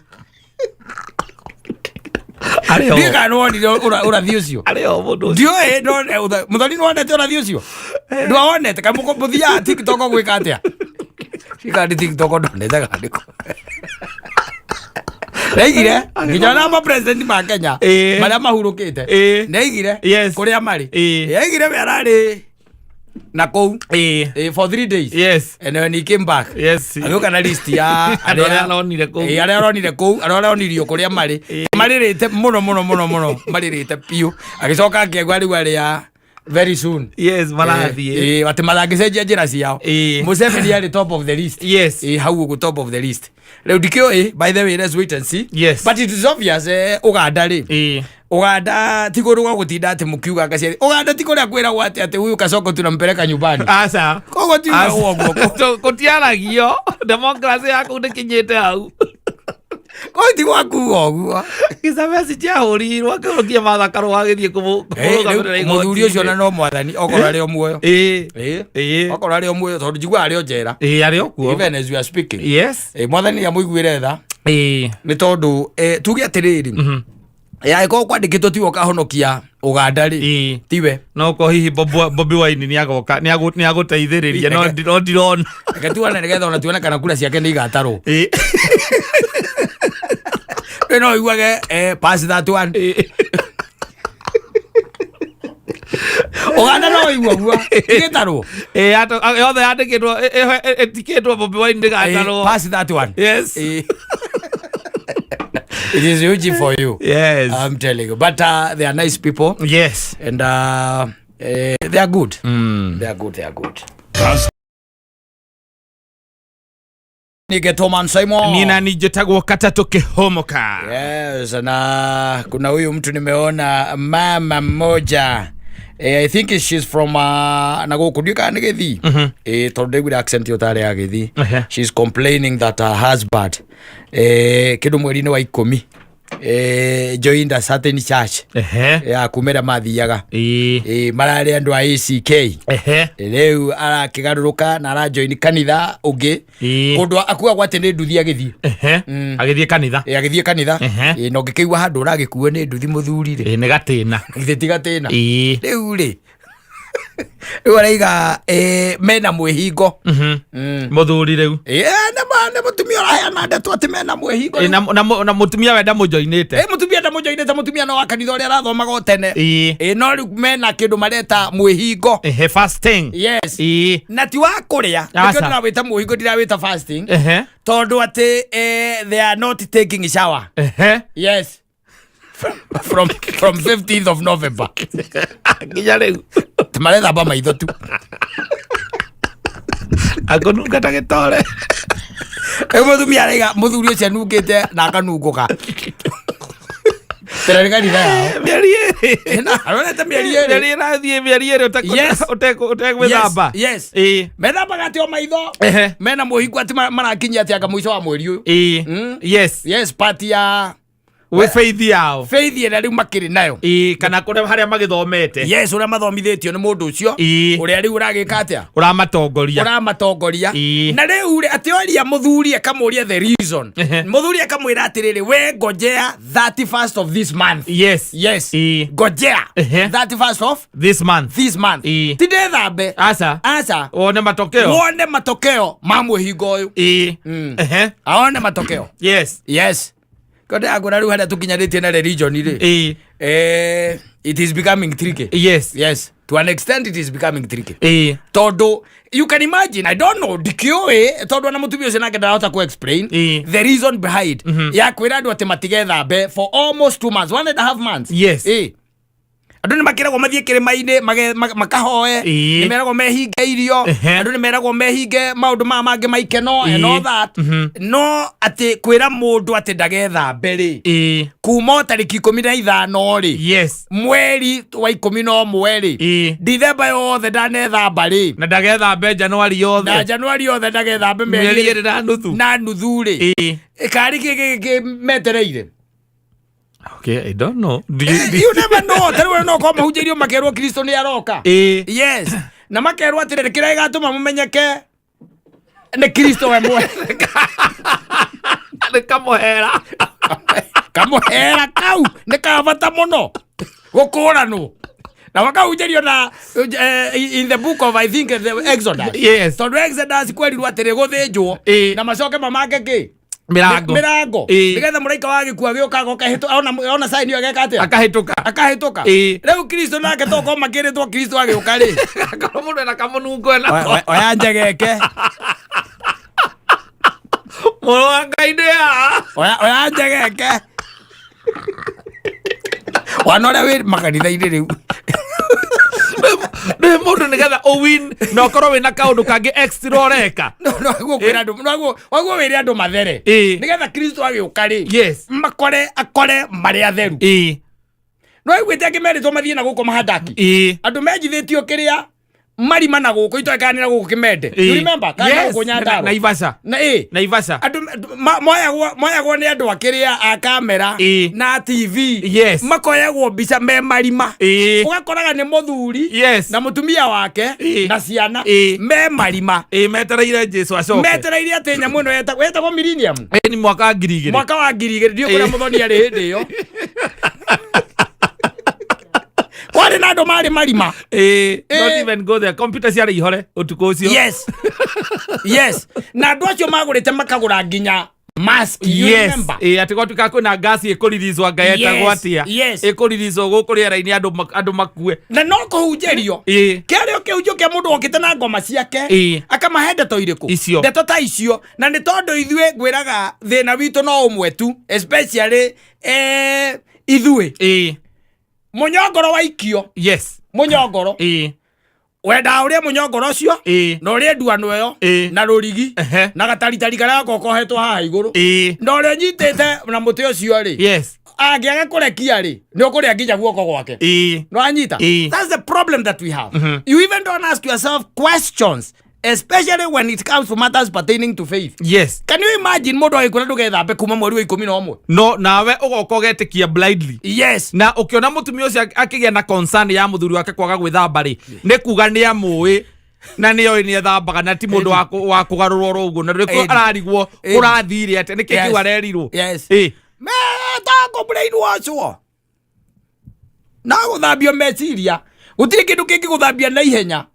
Arĩ o.
Ndiũĩ kana nĩwonire ũrathi ũcio.
Arĩ o mũndũ ũcio.
Ndiũĩ no mũthoni nĩwonete ũrathi ũcio? Ndwawonete kana mũthiaga TikTok gwĩka atĩa? Kana nĩ TikTok ndonete kana nĩkũ. Nĩaigire nginya ona ma president ma Kenya marĩa mahurũkĩte. Nĩaigire kũrĩa marĩ. Nĩaigire we ararĩ na kũu for 3 days. And when he came back agĩũka na list ya
Andũ arĩa aronire kũu.
Arĩa aronire kũu, arĩa aronire kũrĩa marĩ. Marĩrĩte mũno mũno mũno mũno, marĩrĩte biũ. Agĩcoka akĩigua rĩu arĩa very soon.
Marathiĩ.
Atĩ matangĩcenjia njĩra ciao. Museveni arĩ top of the list. Hau ũguo top of the list. Rĩu ndikĩũĩ, by the way, let's wait and see. But it is obvious, Ũganda rĩ. Ũganda ti kũndũ gwa gũtinda atĩ mũkiuga ngaciari. Ũganda ti kũrĩa kwĩragwo atĩ atĩ huyu Kasongo tunampeleka nyumbani.
Aca.
Koguo ti
Aca.
ũguo.
Gũtiaragio. Democracy yaku ndĩkinyĩte hau.
Koguo ti gwa kuga ũguo.
Gĩcabeci kĩahũrirwo akĩũrũkia Martha Karũa agĩthiĩ kũmũrũgamĩrĩra
Rĩu mũthuri ũcio
igoti-inĩ.
na no mwathani okorwo arĩ o muoyo. Okorwo arĩ o muoyo tondũ njiguaga arĩ o njera.
Ĩĩ, arĩ o kuo.
Even as we are speaking. Mwathani nĩ amũiguĩre tha. Nĩ tondũ tuge atĩrĩrĩ. Angĩkorwo kwandĩkĩtwo tiwe ũkahonokia Ũganda rĩ. Tiwe.
No ko hihi Bobi Wine nĩ agoka nĩ agũteithĩrĩria no ndirona.
Reke tuone nĩgetha ona tuone kana kura ciake nĩ igatarwo. Rĩu no ũiguage pass that one. Ũganda no ũigua guo igĩtarwo.
Yothe yandĩkĩtwo ĩtikĩtwo Bobi Wine ndĩgatarwo.
Pass that one. It is huge for you. I'm telling you. But they are nice people. And they are good. They are good. They are good. Nige Thomas Simon.
Nina nijetagwo Katatũ Kĩhũmũka.
Yes, na kuna huyu mtu nimeona mama mmoja I think she's from na gũkũ ndiũĩ kana nĩ Gĩthii. Tondũ ndaiguire accent ĩyo tarĩ ya Gĩthii. She's complaining that her husband kĩndũ mweri-inĩ wa 10 joined a certain church ya kuma ĩrĩa mathiaga. Mararĩ andũ a ACK. Rĩu arakĩgarũrũka na arajoin kanitha ũngĩ kũndũ akuagwo atĩ nĩ nduthi agĩthiĩ.
Agĩthiĩ kanitha.
Agĩthiĩ kanitha. Na ũngĩkĩigua handũ ũragĩkuo nĩ nduthi mũthuri rĩ,
Nĩ gatĩna.
Githĩ ti gatĩna? Rĩu rĩ, rĩu araiga mena mwĩhingo.
Mũthuri rĩu.
Nĩ mũtumia ũraheana ndeto atĩ mena mwĩhingo.
Na mũtumia we ndamũjoinĩte.
Mũtumia ndamũjoinĩte, mũtumia no wa kanitha ũrĩa arathomaga o tene. No rĩu mena kĩndũ mareta mwĩhingo.
Fasting.
Yes. Na ti wa kũrĩa. Nĩkĩo ndĩrawĩta mwĩhingo, ndirawĩta fasting. Tondũ atĩ they are not taking shower. Yes. From 15th of November.
Nginya rĩu.
Marethamba maitho tu.
Akũnunga ta gĩtore.
Rĩu mũtumia araiga mũthuri ũcio anungĩte na akanungũka. Tena nĩ kanitha yao.
Mĩeri 2.
Na arorete mĩeri 2.
Mĩeri ĩrathiĩ mĩeri 2 ũtegwĩthamba.
Yes. Methambaga atĩ o maitho. Mena mwĩhingo atĩ marakinyia atĩ anga mũico wa mweri ũyũ.
Yes.
Yes, part ya
Wĩ faith yao.
Faith ĩrĩa rĩu makĩrĩ nayo.
Kana kũrĩa harĩa magĩthomete.
Yes, ũrĩa mathomithĩtio nĩ mũndũ ũcio. Ũrĩa rĩu ũragĩka atĩa?
Ũramatongoria.
Ũramatongoria. Na rĩu rĩ, atĩ oria mũthuri akamũria the reason. Mũthuri akamwĩra atĩrĩrĩ, we ngojea 31st of this month.
Yes.
Yes. Ngojea 31st of
this month.
This month. Ti ndethambe.
Aca.
Aca.
Wone matokeo.
Wone matokeo ma mwĩhingo ũyũ. Aone matokeo.
Yes.
Yes. Konde akora rĩu harĩa tũkinyanĩtie na religion rĩ. It is becoming tricky.
Yes.
Yes. To an extent it is becoming tricky. Tondũ you can imagine, I don't know, ndikĩũĩ tondũ ona mũtumia ũcio nake ndarahota ku explain the reason behind ya kwĩra andũ atĩ matigethambe for almost 2 months, 1.5 months.
Yes.
Andũ nĩ makĩragwo mathiĩ kĩrĩma-inĩ makahoe, nĩ meragwo mehinge irio, andũ nĩ meragwo mehinge maũndũ maya mangĩ maikeno and all that. No atĩ kwĩra mũndũ atĩ ndagethambe rĩ, kuma tarĩki 15 rĩ,
Yes.
mweri wa 11 rĩ, Dithemba yothe ndanethamba rĩ,
Na ndagethambe Januari yothe.
Na Januari yothe ndagethambe
mĩeri 2 na nuthu.
Na nuthu rĩ. Karĩ kĩ metereire?
Okay, I don't know.
You never know. Tarĩu no korwo mahunjĩirio makerwo Kristo nĩ aroka. Yes. Na makerwo atĩrĩrĩ, kĩrĩa gĩgatũma mũmenyeke nĩ Kristo we mwene.
Nĩ kamũhera.
Kamũhera kau nĩ ka bata mũno gũkũranwo. Na makahunjĩrio na in the book of, I think, the Exodus.
Yes.
Tondũ Exodus kwerirwo atĩrĩ gũthĩnjwo na macoke mamange kĩ?
Mirango.
Mirango. Nigetha mũraika wa gĩkuũ agĩũka agoka ona sign ĩyo ageka atĩa?
Akahĩtũka.
Akahĩtũka. Rĩu Kristo nake tokorwo makĩrĩtwo Kristo agĩũka rĩ.
Akorwo mũndũ ena kamũnungo enako.
Oya njegeke.
Mũrũ wa Ngai nĩ haha.
Oya njegeke. Wana ũrĩa wĩ makanitha-inĩ rĩu.
Nĩ mũndũ nĩgetha ũwin na ũkorwo wĩna kaũndũ kangĩ extra ũreka.
No, waguo kwĩra andũ, waguo wĩre andũ mathere. Nĩgetha Kristo agĩũka rĩ.
Yes.
Makore, akore marĩ atheru. No aiguĩte angĩ merĩtwo mathiĩ na gũkũ mahandaki. Andũ menjithĩtio kĩrĩa marima na gũkũ, itoĩ kana nĩ na gũkũ Kĩmende. You remember? Kana
Yes.
gũkũ Nyandarua.
Naivasha.
Na,
Naivasha.
Andũ moyagwo nĩ andũ a kĩrĩa a kamera na TV.
Yes.
Makoyagwo mbica me marima. Ũgakoraga nĩ mũthuri
Yes.
na mũtumia wake na ciana me marima.
Metereire Jesu acoke.
Metereire atĩ nyamũ ĩno yetagwo millennium.
Nĩ mwaka wa ngiri igĩrĩ.
Mwaka wa ngiri igĩrĩ, ndiũĩ kũrĩa mũthoni arĩ hĩndĩ ĩyo. Kwarĩ na andũ marĩ marima.
Don't even go there. Computer ciarĩ ihore ũtukũ ũcio.
Yes. Yes. Na andũ acio magũrĩte makagũra nginya mask, you
Yes.
remember?
Atĩ gwatuĩka kwĩna ngasi ĩkũriricwo anga yetagwo
Yes.
atĩa?
Yes.
Ĩkũriricwo gũkũ rĩera-inĩ andũ makue.
Na no kũhunjĩrio. Kĩarĩ o kĩhunjio kĩa mũndũ wokĩte na ngoma ciake. Akamahe ndeto irĩkũ?
Icio.
Ndeto ta icio. Na nĩ tondũ ithuĩ ngwĩraga thĩna witũ no ũmwe tu, especially, ithuĩ. Mũnyongoro waikio.
Yes.
Mũnyongoro. Wendaga ũrĩe mũnyongoro ũcio, na ũrĩe nduano ĩyo, na rũrigi, na gataritari karĩa gakoragwo kohetwo haha igũrũ. Na ũrĩa ũnyitĩte na mũtĩ ũcio rĩ,
Yes.
angĩaga kũrekia rĩ, nĩ ũkũrĩa nginya guoko gwake. Nĩ wanyita? That's the problem. problem that we have. You even don't ask yourself questions, especially when it comes to matters pertaining to faith. Can you imagine mũndũ agĩkwĩra ndũgethambe kuma mweri wa 11?
No nawe ũgoka ũgetĩkia blindly. Na ũkĩona mũtumia ũcio akĩgĩa na concern ya mũthuri wake kwaga gwĩthamba rĩ, nĩ kuga nĩ amũĩ na nĩ oĩ nĩ ethambaga na ti mũndũ wa kũgarũrwo oro ũguo, na nĩkĩo ararigwo kũrathire atĩa, nĩkĩ kĩu arerirwo.
Metagwo brainwashwo na gũthambio meciria. Gũtirĩ kĩndũ kĩngĩ gũthambia na ihenya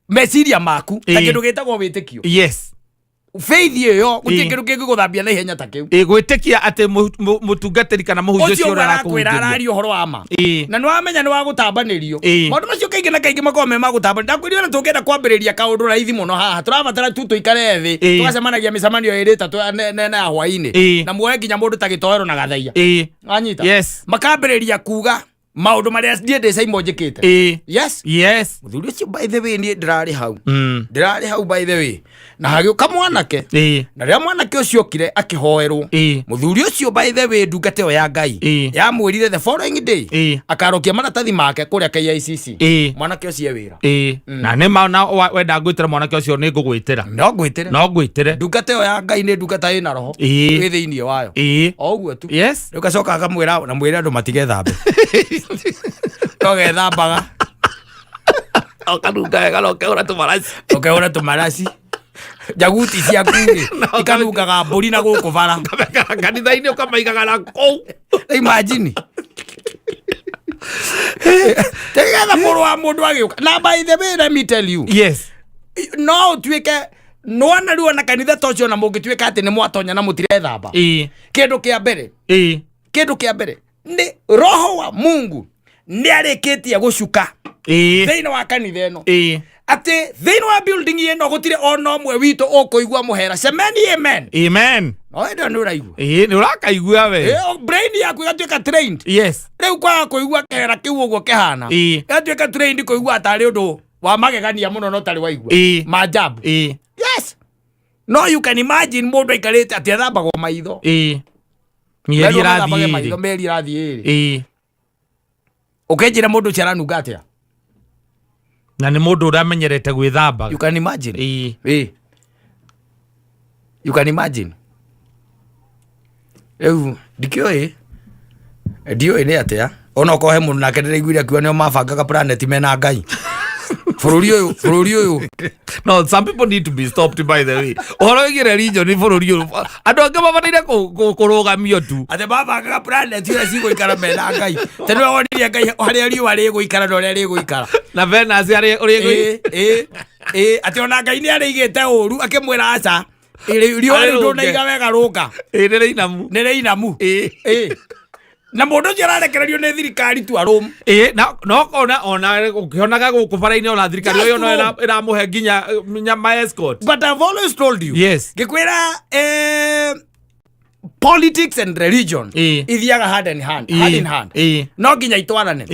meciria maku ta kĩndũ gĩtagwo wĩtĩkio. Faith ĩyo gũtirĩ kĩndũ kĩngĩ gũthambia na ihenya ta kĩu.
Gwĩtĩkia atĩ mũtungatĩri kana mũhunjia
ũcio
ũcio ũrĩa
arakwĩra
arakũhunjĩria.
Araria ũhoro wa ma na nĩ wamenya nĩ wa gũtambanĩrio. Maũndũ macio kaingĩ na kaingĩ makoragwo me ma gũtambanĩrio. Ndakwĩrire ona tũngĩenda kwambĩrĩria kaũndũ raithi mũno haha, tũrabatara tu tũikare thĩ, tũgacemanagia mĩcemanio ĩrĩ ĩtatũ na ya hwaĩ-inĩ, na muoe nginya mũndũ ta gĩtoero na gathaia. Anyita. Makambĩrĩria kuga maũndũ marĩa niĩ ndĩ Simon njĩkĩte. Yes. Mũthuri ũcio, by the way, niĩ ndĩrarĩ hau. Ndĩrarĩ hau, by the way, na hagĩũka mwanake, na rĩrĩa mwanake ũcio okire akĩhoerwo, mũthuri ũcio, by the way, ndungata ĩyo ya Ngai yamwĩrire the following day akarokia maratathi make kũrĩa KICC. Mwanake ũcio e wĩra.
Na nĩ ma na wenda ngwĩtĩra mwanake ũcio, nĩ ngũgwĩtĩra.
No ngwĩtĩre.
No ngwĩtĩre.
Ndungata ĩyo ya Ngai nĩ ndungata ĩna roho wĩ thĩinĩ wayo. O ũguo tu. Rĩu gacoka akamwĩra na mwĩre andũ matigethambe, no gethambaga.
Ũkanunga wega na ũkehũra tũmaraci.
Ũkehũra tũmaraci, njaguti ciaku rĩ ikanungaga mbũri na gũkũ bara.
Ũkamekara kanitha-inĩ, ũkamaigaga na kũu.
Imagine tegetha mũrũ wa mũndũ agĩũka. Na by the way, let me tell you, no ũtuĩke nwana rĩu ona kanitha ta ũcio, na mũngĩtuĩka atĩ nĩ mwatonya na mũtirethamba, kĩndũ kĩa mbere, kĩndũ kĩa mbere nĩ roho wa Mungu nĩ arĩkĩtie gũcuka thĩinĩ wa kanitha ĩno, atĩ thĩinĩ wa building ĩno gũtirĩ ona ũmwe witũ ũkũigua mũhera. Semeni amen.
Amen.
No ĩndĩ ĩyo nĩ ũraigua.
Nĩ ũrakaigua we.
Brain yaku ĩgatuĩka trained. Rĩu kwaga kũigua kĩhera kĩu ũguo kĩhana, ĩgatuĩka trained kũigua tarĩ ũndũ wa magegania mũno, no tarĩ waigua maajabu. Yes, no you can imagine mũndũ aikarĩte atĩ ethambagwo maitho.
Mĩeri
Merwo mathambage
ĩrathiĩ
maitho
ĩrĩ.
Mĩeri ĩrathiĩ ĩrĩ. Ũkĩnjĩra mũndũ ũcio aranunga atĩa?
Na nĩ mũndũ ũramenyerete gwĩthambaga.
You can imagine. You can imagine. Rĩu ndikĩũĩ, ndiũĩ nĩ atĩa. Ona okorwo he mũndũ nake ndĩraiguire akiuga nĩo mabangaga planet mena Ngai, bũrũri ũyũ, bũrũri ũyũ.
No, some people need to be stopped, by the way. Ũhoro wĩgiĩ religion bũrũri ũyũ, andũ angĩ mabataire kũrũgamio tu.
Atĩ mabangaga planet ũrĩa cigũikara mena Ngai, tondũ nĩwe wonirie Ngai harĩa riũa rĩgũikara na ũrĩa rĩgũikara.
Na Venus arĩ ũrĩa
Ĩ, atĩ ona Ngai nĩ arĩigĩte ũru, akĩmwĩra aca, riũa rĩu
Arĩrũnge.
ndũnaiga wega, rũnga.
Nĩ rĩinamu.
Nĩ rĩinamu. Ĩ. Na mũndũ ũcio ararekererio nĩ thirikari tu arũm.
Na no ona ũkĩonaga gũkũ bara-inĩ, ona thirikari
Just
ĩyo no
roam.
ĩramũhe nginya nyama escort.
But I've always told you, ngĩkwĩra, politics and religion ithiaga hand in hand, hand in hand. No nginya itwarane.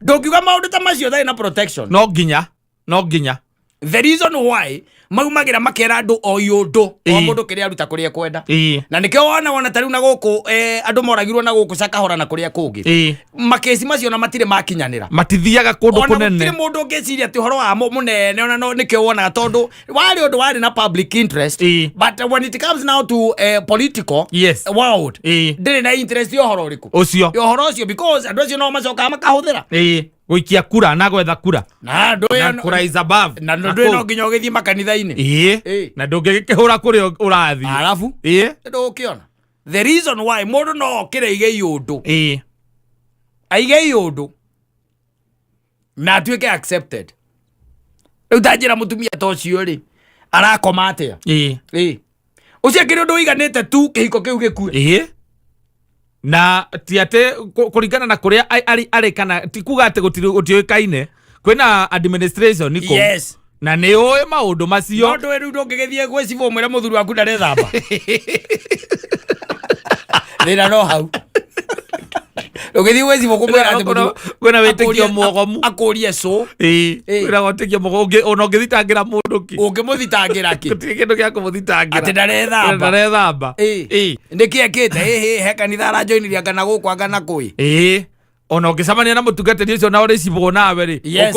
Ndũngiuga maũndũ ta macio ũtarĩ na protection.
No nginya.
The reason why maumagĩra makera andũ o iũndũ o mũndũ kĩrĩa aruta kũrĩa kwenda. Na nĩkĩo wona ta rĩu na gũkũ, andũ moragirwo na gũkũ Cakahora na kũrĩa kũngĩ, makesi macio na matirĩ makinyanĩra.
Matithiaga kũndũ
Ona
kũnene.
gũtirĩ mũndũ ũngĩciria atĩ ũhoro wa mũnene ona no nĩkĩo wonaga tondũ warĩ ũndũ warĩ na public interest, but when it comes now to political world, ndĩrĩ na interest ya ũhoro ũrĩkũ.
Ũcio.
Ya ũhoro ũcio, because andũ acio no macokaga makahũthĩra
Gũikia kura na gwetha kura
na andũ
na kura is above.
Na ndũĩ no nginya ũgĩthiĩ makanitha-inĩ.
Na ndũngĩgĩkĩhũra kũrĩa ũrathiĩ.
Arabu ndũgũkĩona the reason why mũndũ no okĩre aige iũndũ, aige iũndũ na atuĩke accepted. Rĩu ta njĩra, mũtumia ta ũcio rĩ, arakoma atĩa? Ũcio akĩrĩ ũndũ ũiganĩte tu kĩhiko kĩu gĩkue.
Na ti atĩ kũringana na kũrĩa arĩ, kana ti kuga atĩ gũtiũĩkaine kwĩna administration kũu. Na nĩ ũĩ maũndũ
No
macio.
ndũĩ rĩu ndũngĩgĩthiĩ gwĩ cibũ mwĩre mũthuri waku ndarethamba. Thĩna no hau ũgĩthiĩ gwĩ cibũ kũmwĩra atĩ
Kwĩna wĩtĩkio mwogomu.
Akũrie cũ.
Kwĩna wĩtĩkio mwogomu. Ona ũngĩthitangĩra mũndũ kĩ?
Ũngĩmũthitangĩra kĩ?
Gũtirĩ kĩndũ gĩa kũmũthitangĩra.
Atĩ ndarethamba.
Ndarethamba.
Nĩkĩ ekĩte? Ĩhĩ, he kanitha aranjoinirie, anga na gũkũ, anga na kũĩ.
Ona ũngĩcemania na mũtungatĩri ũcio na ũrĩcibwo nawe rĩ,
Yes.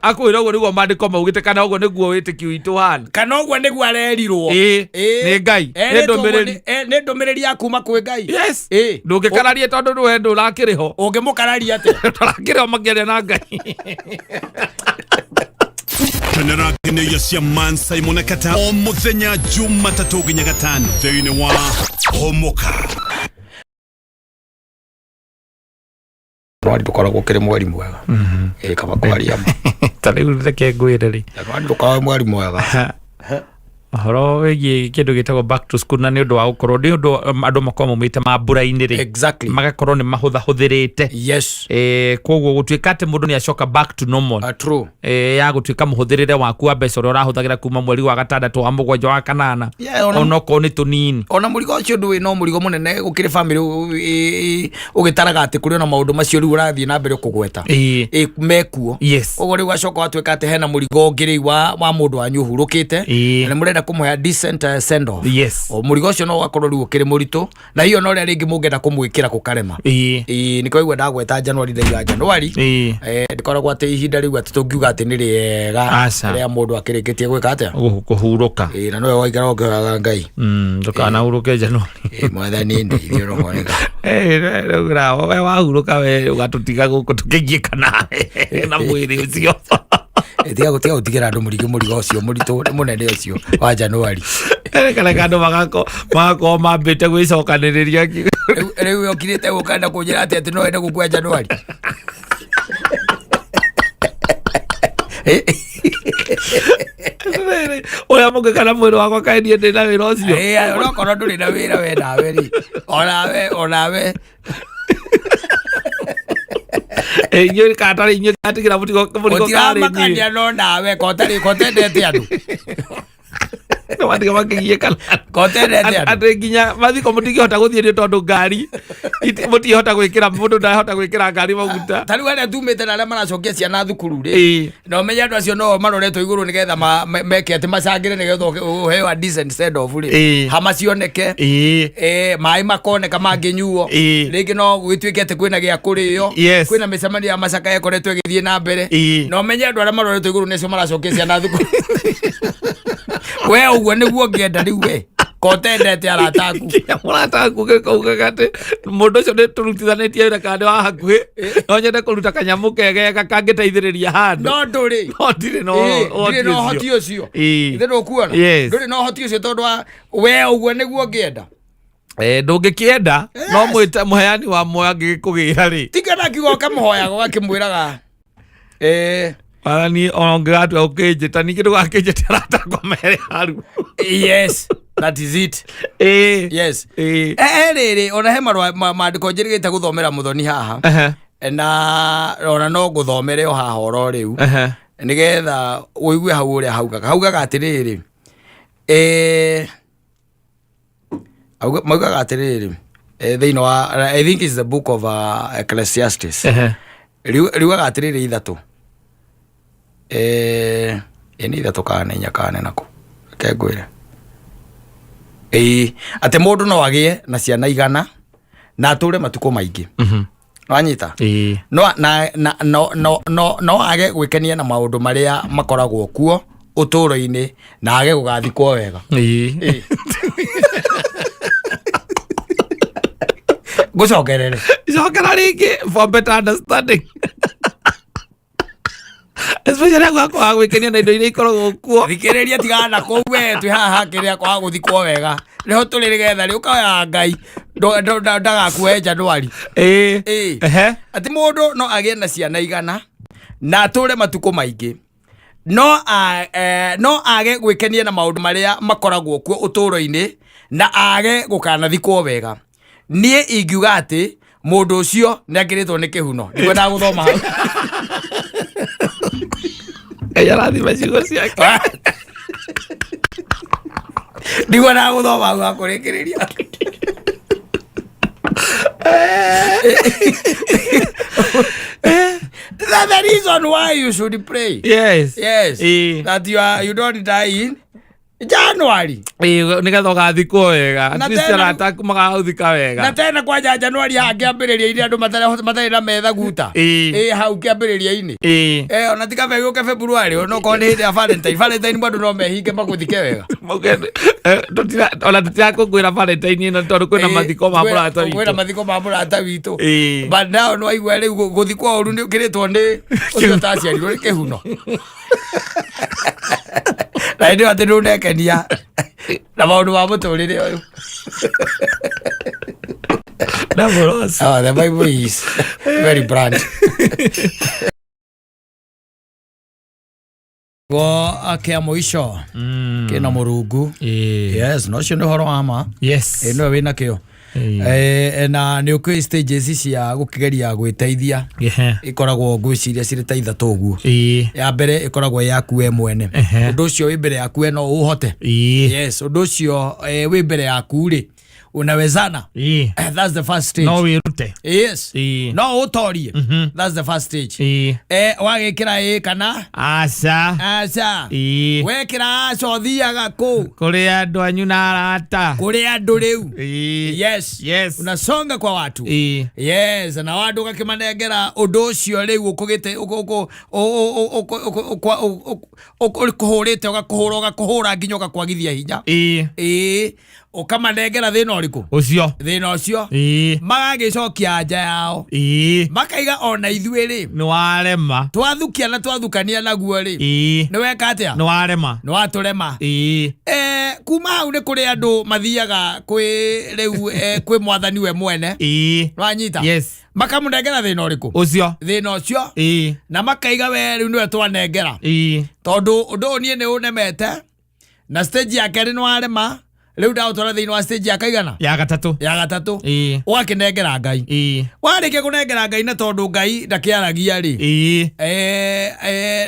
Akwĩra ũguo nĩguo maandĩko maugĩte kana ũguo nĩguo wĩtĩkio witũ hana.
Kana ũguo nĩguo arerirwo.
Ĩĩ, nĩ Ngai, nĩ
Erĩtwo ũguo.
ndũmĩrĩri.
Nĩ ndũmĩrĩri ya kuma kwĩ Ngai.
Yes. Ndũngĩkararie tondũ nĩwe ndũrakĩrĩ ho.
Ũngĩmũkararia atĩa?
Ndũrakĩrĩ ho makĩaria na Ngai.
Kenera ngeneia cia Man Simon Kata o muthenya Jumatatũ nginya Gatano thĩinĩ wa Homoka.
Januari ndũkoragwo ũkĩrĩ mweri mwega. Ĩ, kaba kwaria ma.
Ta rĩu reke ngwĩre rĩ,
Januari ndũkoragwo mweri mwega.
Ũhoro wĩgiĩ kĩndũ gĩtagwo back to school, na nĩ ũndũ wa gũkorwo nĩ ũndũ andũ makorwo maumĩte mambura-inĩ rĩ, magakorwo nĩ mahũthahũthĩrĩte. Koguo gũtuĩka atĩ mũndũ nĩ acoka back to normal,
True.
Ya gũtuĩka mũhũthĩrĩre waku wa mbeca ũrĩa ũrahũthagĩra kuma mweri wa gatandatũ, wa mũgwanja, wa kanana,
Yeah, ona-
onokorwo nĩ tũnini.
Ona mũrigo ũcio ndũĩ no mũrigo mũnene gũkĩrĩ bamĩrĩ ũgĩtaraga atĩ kũrĩ ona maũndũ macio rĩu ũrathiĩ na mbere kũgweta mekuo. Koguo rĩu gacoka watuĩka atĩ hena mũrigo ũngĩ rĩu wa mũndũ wanyu ũhurũkĩte, na nĩ mũrenda kũmũhe decent send off. O mũrigo ũcio no ũgakorwo rĩu ũkĩrĩ mũritũ na hiyo no ũrĩa rĩngĩ mũngĩenda kũmwĩkĩra kũkarema. Ĩĩ, nĩkĩo igua ndagweta Januari, ndaiga Januari ndĩkoragwo atĩ ihinda rĩu atĩ tũngiuga atĩ nĩ rĩega
Aca.
rĩa mũndũ akĩrĩkĩtie gwĩka atĩa.
Kũhurũka.
Ĩĩ, na nowe waikara ũkĩhoyaga Ngai.
Ndũkanahurũke Januari.
Ĩĩ, Mwathani ndeithie ũrohoneka.
Rĩu we wahurũka, we ũgatũtiga gũkũ tũkĩgiĩka nawe na mwĩrĩ ũcio.
Tiga gũtigĩra andũ mũrigo ũcio mũritũ nĩ mũnene ũcio wa Januari.
Kareka andũ magakorwo mambĩte gwĩcokanĩrĩria.
Rĩu ũkirĩte gũkenda kũnjĩra atĩ no wende gũkua Januari?
Ũrĩa mũngĩka na mwĩrĩ wakwa, kaĩ niĩ ndĩ na wĩra ũcio?
Ĩĩ, onokorwo ndũrĩ na wĩra we nawe rĩ, onawe.
Inyuĩ katarĩ inyuĩ ngatigĩra mũrigo karĩ niĩ.
Gũtiramakania, no nawe kotarĩ kotendete andũ.
Matiga makĩgiĩka.
Kotendete andũ.
Atĩ nginya mathiko mũtingĩhota gũthiĩ nĩ tondũ ngari mũtingĩhota gwĩkĩra, mũndũ ndahota gwĩkĩra ngari maguta.
Ta rĩu arĩa tumĩte na arĩa maracokia ciana thukuru rĩ, na ũmenye andũ acio no maroretwo igũrũ nĩgetha meke atĩ macangĩre nĩgetha ũheo a decent send off rĩ, hama cioneke, maĩ makoneka mangĩnyuo, rĩngĩ no gwĩtuĩke atĩ kwĩna gĩa kũrĩo, kwĩna mĩcemanio ya macakaya ĩkoretwo ĩgĩthiĩ na mbere. Na ũmenye andũ arĩa maroretwo igũrũ nĩcio maracokia ciana thukuru. We ũguo nĩguo ũngĩenda rĩu we kotendete arata aku?
Nginya mũrata waku gĩkaugaga atĩ mũndũ ũcio nĩ tũrutithanĩtie wĩra kana nĩ wa hakuhĩ, no nyende kũruta kanyamũ kegega kangĩteithĩrĩria handũ.
No ndũrĩ.
No ndirĩ na
Ĩĩ, ndũrĩ na ũhoti ũcio. Ithe ndũkuona?
Yes.
Ndũrĩ na ũhoti ũcio tondũ wa we ũguo nĩguo ũngĩenda.
Ndũngĩkĩenda, no mwĩta mũheani wa muoyo angĩgĩkũgĩra rĩ.
Tikana kiugo ũkamũhoyaga ũgakĩmwĩraga.
Wathani ona ũngĩgatua ũkĩnjĩta ningĩ ndũgakĩnjĩte arata akwa mere haru.
Yes, that is it. Yes. Rĩrĩ ona he marũa maandĩko njĩrĩgĩte gũthomera mũthoni haha. Na ona no ngũthomere o haha oro rĩu nĩgetha ũigue hau ũrĩa haugaga atĩrĩrĩ, maugaga atĩrĩrĩ, thĩinĩ wa, I think it's the book of Ecclesiastes. Riugaga atĩrĩrĩ ithatũ, ĩ nĩ ithatũ kana nĩ inya kana nĩ nakũ, reke ngwĩre, ĩĩ, atĩ mũndũ no agĩe na ciana 100 na atũre matukũ maingĩ. Wanyita? No na na no no no no age gwĩkenia na maũndũ marĩa makoragwo kuo ũtũũro-inĩ na age gũgathikwo wega. Ngũcokerere.
Cokera rĩngĩ for better understanding, especially akwa kwaga gwĩkenia na indo iria ikoragwo kuo.
Thikĩrĩria, tigana na kũu we, twĩ haha kĩrĩa kwaga gũthikwo wega nĩho tũrĩ nĩgetha rĩ ũkaoya Ngai ndagakuoe Januari. Atĩ mũndũ no agĩe na ciana 100 na atũre matukũ maingĩ, no age gwĩkenia na maũndũ marĩa makoragwo kuo ũtũũro-inĩ na age gũkanathikwo wega. Niĩ ingiuga atĩ mũndũ ũcio nĩ akĩrĩtwo nĩ kĩhuno. Ndikwendaga gũthoma hau.
Ngai arathima ciugo ciake.
Ndikwendaga gũthoma hau hakũrĩkĩrĩria. That's the reason why you should pray. Yes. That you don't die in January.
Ĩĩ, nĩgetha ũgathikwo wega.
Na
At least
tena-
arata aku magagũthika wega.
Na tena kwanja January hangĩambĩrĩria-inĩ andũ matarĩ na metha guta.
Ĩĩ.
Ĩĩ, hau kĩambĩrĩria-inĩ.
Ĩĩ.
Eh, ona ti kaba gĩũke February, onokorwo nĩ hĩndĩ ya Valentine. Valentine bado no mehinge magũthike wega.
Mauge, ona tũtirakũngũĩra Valentine ĩno tondũ kwĩna
Ĩĩ,
mathiko ma mũrata
kwĩna
witũ.
mathiko ma mũrata witũ.
Ĩĩ.
But now no aigua rĩu gũthikwo ũru nĩ ũkĩrĩtwo nĩ ũcio ũtaciarirwo nĩ kĩhuno. Na hĩndĩ ĩyo atĩ ndũnekenia na maũndũ ma mũtũrĩre ũyũ.
Na mũroci.
Oh, the Bible is very brand. Go akia mũico kĩna mũrungu.
Ĩĩ.
Yes, no ũcio nĩ ũhoro wa ma.
Yes.
Ĩ nĩwe wĩna kĩo.
Ĩĩ.
Na nĩ ũkĩ stages cia gũkĩgeria gwĩteithia
Ehe.
ikoragwo ngwĩciria cirĩ ta ithatũ ũguo.
Ĩĩ.
Ya mbere ĩkoragwo yaku we mwene.
Ehe.
Ũndũ ũcio wĩ mbere yaku we no ũhote.
Ĩĩ.
Yes, ũndũ ũcio wĩ mbere yaku rĩ unawezana.
Ĩĩ.
That's the first stage.
No wĩrute.
Yes.
Ĩĩ.
No ũtorie. That's the first stage.
Ĩĩ.
Wagĩkĩra ĩ kana
Aca.
aca.
Ĩĩ.
Wekĩra aca ũthiaga kũ?
Kũrĩ andũ anyu na arata.
Kũrĩ andũ rĩu.
Ĩĩ.
Yes.
Yes.
Unasonga kwa watu.
Ĩĩ.
Yes, na wandũ ũgakĩmanengera ũndũ ũcio rĩu ũkũgĩte ũkũhũrĩte ũgakũhũra ũgakũhũra nginya ũgakwagithia hinya.
Ĩĩ.
Ĩĩ, ũkamanengera thĩna ũrĩkũ?
Ũcio.
Thĩna ũcio.
Ĩĩ.
Magagĩcokia anja yao.
Ĩĩ.
Makaiga ona ithuĩ rĩ,
Nĩ warema.
twathukia na twathukania naguo rĩ,
Ĩĩ.
nĩ weka atĩa?
Nĩ warema.
Nĩ watũrema.
Ĩĩ.
Kuma hau nĩ kũrĩ andũ mathiaga kwĩ rĩu kwĩ mwathani we mwene.
Ĩĩ.
Nĩwanyita?
Yes.
Makamũnengera thĩna ũrĩkũ?
Ũcio.
Thĩna ũcio.
Ĩĩ.
Na makaiga we rĩu nĩwe twanengera.
Ĩĩ.
Tondũ ũndũ ũyũ niĩ nĩ ũnemete na stage ya kerĩ nĩ warema, rĩu ndaũtwara thĩinĩ wa stage ya kaigana?
Ya gatatũ.
Ya gatatũ.
Ĩĩ.
Ũgakĩnengera Ngai.
Ĩĩ.
Warĩkia kũnengera Ngai na tondũ Ngai ndakĩaragia rĩ.
Ĩĩ.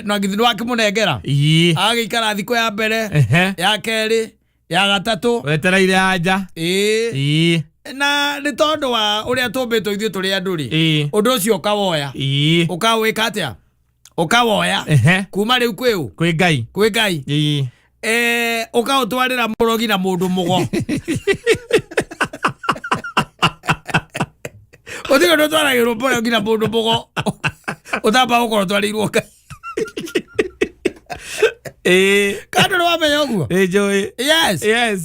Na githĩ nĩwakĩmũnengera?
Ĩĩ.
Agagĩikara thikũ ya mbere,
Ehe.
ya kerĩ, ya gatatũ.
Wetereire anja.
Ĩĩ.
Ĩĩ.
Na nĩ tondũ wa ũrĩa tũmbĩtwo ithuĩ tũrĩ andũ rĩ,
Ĩĩ.
ũndũ ũcio ũkawoya.
Ĩĩ.
Ũkawĩka atĩa? Ũkawoya.
Ehe.
Kuma rĩu kwĩ ũ?
Kwĩ Ngai.
Kwĩ Ngai.
Ĩĩ.
Ũkaũtwarĩra mũrogi na mũndũ mũgo. Gũtirĩ ũndũ ũtwaragĩrwo mũrogi na mũndũ mũgo ũtamba gũkorwo ũtwarĩirwo Ngai.
Ĩĩ.
Kando nĩ wamenya ũguo?
Ĩĩ njũĩ.
Yes.
Yes.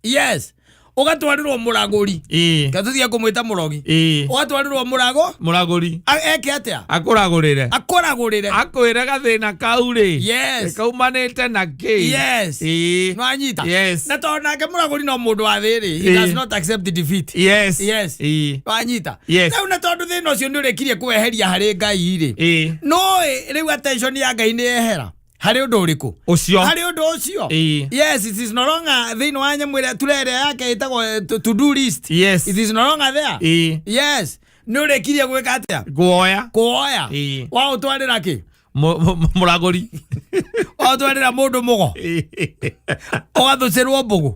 Yes. Ũgatwarĩrwo mũragũri.
Ĩĩ.
Ka tũthiĩ kũmwĩta mũrogi.
Ĩĩ.
Ũgatwarĩrwo mũrago?
Mũragũri.
Eke atĩa?
Akũragũrĩre.
Akũragũrĩre.
Akwĩre gathĩna kau rĩ.
Yes.
Kaumanĩte na kĩ?
Yes.
Ĩĩ.
Nĩwanyita?
Yes.
Na tondũ nake mũragũri no mũndũ wa thĩ rĩ, he
Ĩĩ.
does not accept defeat.
Yes.
Yes.
Ĩĩ.
Wanyita?
Yes.
Rĩu na tondũ thĩna ũcio nĩ ũrĩkirie kũweheria harĩ Ngai rĩ.
Ĩĩ.
Nũĩ rĩu attention ya Ngai nĩ yehera harĩ ũndũ ũrĩkũ?
Ũcio.
Harĩ ũndũ ũcio.
Ĩĩ.
Yes, it is no longer thĩinĩ wa nyamũ ĩrĩa tura ĩrĩa yake ĩtagwo to do list.
Yes.
It is no longer there.
Ĩĩ.
Yes. Nĩ ũrĩkirie gwĩka atĩa?
Guoya.
Kuoya.
Ĩĩ.
Waũtwarĩra kĩ?
Mũragũri.
Waũtwarĩra mũndũ mũgo. Ũgathũcĩrwo mbũgũ.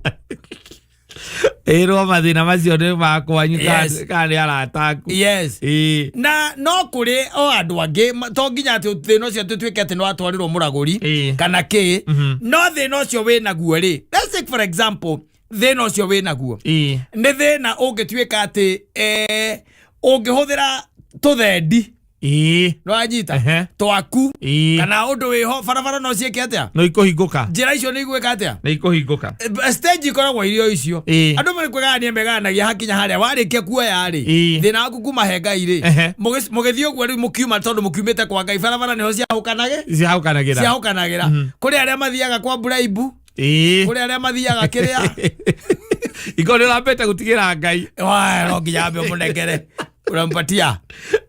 Ĩrwo mathĩna macio nĩ makwanyu
Yes.
kana nĩ arata aku.
Yes.
Ĩĩ.
Na no kũrĩ o andũ angĩ to nginya atĩ thĩna ũcio tũtuĩke atĩ nĩ watwarĩrwo mũragũri
Ĩĩ.
kana kĩ. No thĩna ũcio wĩ naguo rĩ, let's take for example thĩna ũcio wĩ naguo.
Ĩĩ.
Nĩ thĩna ũngĩtuĩka atĩ ũngĩhũthĩra tũthendi.
Ĩĩ.
Nĩwanyita?
Ehe.
Twaku.
Ĩĩ.
Kana ũndũ wĩho barabara no ciĩke atĩa?
No ikũhingũka.
Njĩra icio nĩ igwĩka atĩa?
Nĩ ikũhingũka.
Stage ikoragwo irio icio.
Ĩĩ.
Andũ marĩ kwĩgayania megayanagia hakinya harĩa warĩkia kuoya rĩ.
Ĩĩ.
Thĩna waku kuma he Ngai rĩ.
Ehe.
Mũgĩthiĩ ũguo rĩu mũkiuma tondũ mũkiumĩte kwa Ngai barabara nĩho ciahũkanage?
Ciahũkanagĩra.
Ciahũkanagĩra. Kũrĩ arĩa mathiaga kwa Buraibu.
Ĩĩ.
Kũrĩ arĩa mathiaga kĩrĩa.
Iko nĩ ũrambĩte gũtigĩra Ngai.
Wa, no nginya ambe ũmũnengere. Unampatia.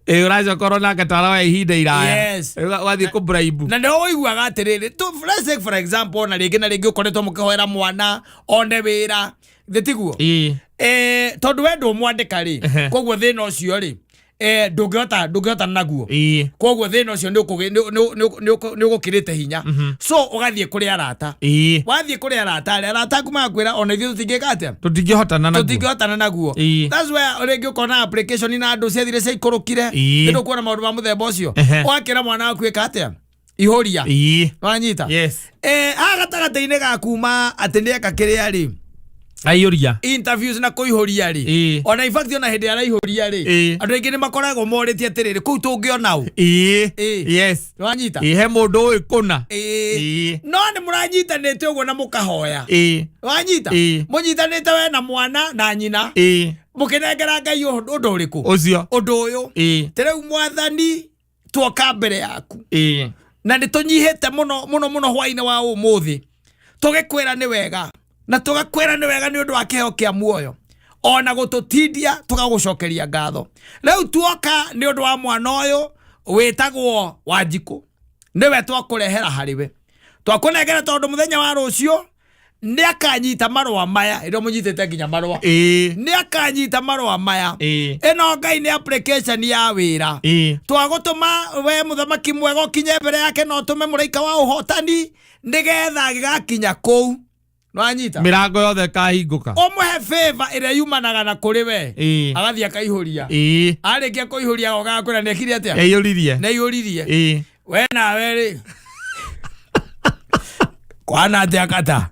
Ĩĩ, ũracoka ũrona gatara wa ihinda iraya.
Yes.
Ũgathiĩ kũbraibu.
Na nĩho ũiguaga atĩrĩrĩ, let's take for example, na rĩngĩ na rĩngĩ ũkoretwo mũkĩhoera mwana one wĩra, thĩ tiguo?
Ĩĩ.
Tondũ we ndũmwandĩka rĩ,
Ehe.
koguo thĩna ũcio rĩ, ndũngĩhota naguo.
Ĩĩ.
Koguo thĩna ũcio nĩ ũgũkĩrĩte hinya. So ũgathiĩ kũrĩ arata.
Ĩĩ.
Wathiĩ kũrĩ arata rĩ, arata aku magakwĩra ona ithuĩ tũtingĩka atĩa?
Tũtingĩhotana naguo.
Tũtingĩhotana naguo.
Ĩĩ.
That's why rĩngĩ ũkona application na andũ ciathire ciaikũrũkire.
Ĩĩ.
Nĩ ũkuona maũndũ ma mũthemba ũcio.
Ehe.
Ũgakĩra mwana waku ĩka atĩa? Ihũria.
Ii.
Wanyita?
Yes.
Haha gatagatĩ-inĩ ga kuma atĩ nĩeka kĩrĩa rĩ,
Aiyũria.
Interviews na kũihũria rĩ, ona in fact ona hĩndĩ araihũria rĩ, andũ aingĩ nĩ makoragwo morĩtie atĩrĩrĩ, kũu tũngĩona ũ?
Yes.
Wanyita?
Ii, he mũndũ ũĩ kũna.
No nĩ mũranyitanĩte ũguo na mũkahoya. Wanyita? Mũnyitanĩte we na mwana na nyina, mũkĩnengera Ngai ũndũ ũrĩkũ?
Ũcio.
Ũndũ ũyũ. Ta rĩu Mwathani, tuoka mbere yaku na nĩ tũnyihĩte mũno mũno mũno hwainĩ wa ũmũthĩ, tũgĩkwĩra nĩ wega, na tũgakwĩra nĩ wega nĩ ũndũ wa kĩheo kĩa muoyo ona gũtũtindia, tũgagũcokeria ngatho. Rĩu tuoka nĩ ũndũ wa mwana ũyũ wĩtagwo Wanjikũ, nĩwe twakũrehera harĩ we, twakũnengera tondũ mũthenya wa rũciũ nĩ akanyita marũa maya. Ĩrĩa mũnyitĩte nginya marũa, nĩ akanyita marũa maya. Ĩno Ngai nĩ application ya wĩra. Twagũtũma we mũthamaki mwega ũkinye mbere yake na ũtũme mũraika wa ũhotani, nĩgetha agĩgakinya kũu, nĩwanyita?
Mĩrango yothe ĩkahingũka.
Ũmũhe favor ĩrĩa yumanaga na kũrĩ we. Agathiĩ akaihũria. Arĩkia kũihũria, agoka agakwĩra nĩekire atĩa?
Aiyũririe.
Nĩaihũririe. We nawe rĩ, kwana atĩa kata?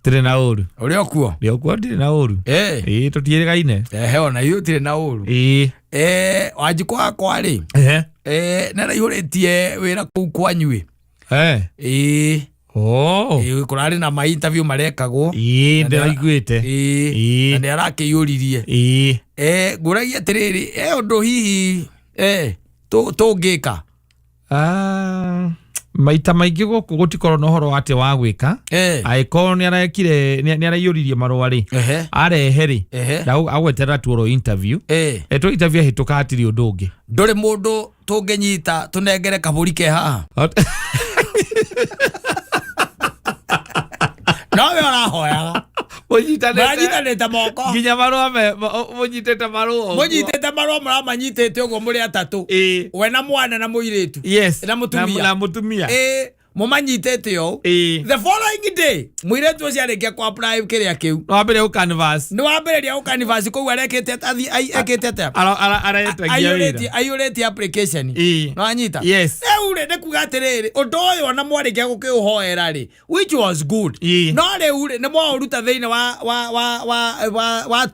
Tũtirĩ na ũru.
Ũrĩ okuo?
Ndĩ okuo, ndirĩ na ũru. Tũtiĩrĩgaine.
Ehe, ona ithuĩ tũtirĩ na ũru. Wanjikũ wakwa rĩ, nĩaraihũrĩtie wĩra kũu kwanyuĩ.
Oh.
Kũrarĩ na ma interview marekagwo.
Ii, ndĩraiguĩte.
Na nĩ arakĩiyũririe. Ngũragia atĩrĩrĩ, ũndũ hihi tũngĩka?
Ah, maita maingĩ gũkũ gũtikorwo na ũhoro wa atĩ wa gwĩka. Angĩkorwo nĩ arekire, nĩ araiyũririe marũa rĩ, arehe rĩ, na agweterera tuoro interview. Etwo interview ahĩtũka, hatirĩ ũndũ ũngĩ.
Ndũrĩ mũndũ tũngĩnyita tũnengere kabũri ke haha? Nowe ũrahoyaga.
Mũnyitanĩte.
Mũranyitanĩte moko.
Nginya marũa mũnyitĩte marũa ũguo.
Mũnyitĩte marũa, mũramanyitĩte ũguo mũrĩ atatũ, we na mwana na mũirĩtu. Na mũtumia.
Na mũtumia.
Mũmanyitĩte ũũ. The following day mũirĩtu ũcio arĩkia ku apply kĩrĩa kĩu,
Wambere gũ canvas.
Nĩ wambĩrĩria gũ canvas kũu, arekĩte ekĩte atĩa?
Aretagia
Aiyũrĩtie
wĩra.
Aiyũrĩtie application. Nĩwanyita?
Yes.
Rĩu rĩ, nĩ kuga atĩrĩrĩ, ũndũ ũyũ ona mwarĩkia gũkĩũhoera rĩ, which was good, no rĩu rĩ, nĩ mwaũruta thĩinĩ wa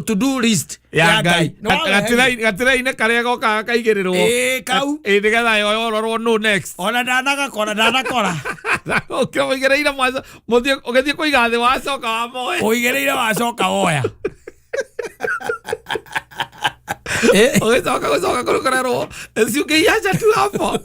to do list
ya Ngai.
Nĩ waweheria.
Gatĩra-inĩ karĩa gokaga kaigĩrĩrwo.
Kau.
Nĩgetha yororwo no next.
Ona ndanagakora, ndanakora.
Ũkĩmũigĩrĩire mwaco mũthiĩ ũgĩthiĩ kũiga thĩ, wacoka wamoe.
Ũigĩrĩire, wacoka woya.
Ũgĩcoka gũcoka kũrũkorerwo ciũngĩiaca tu hapo.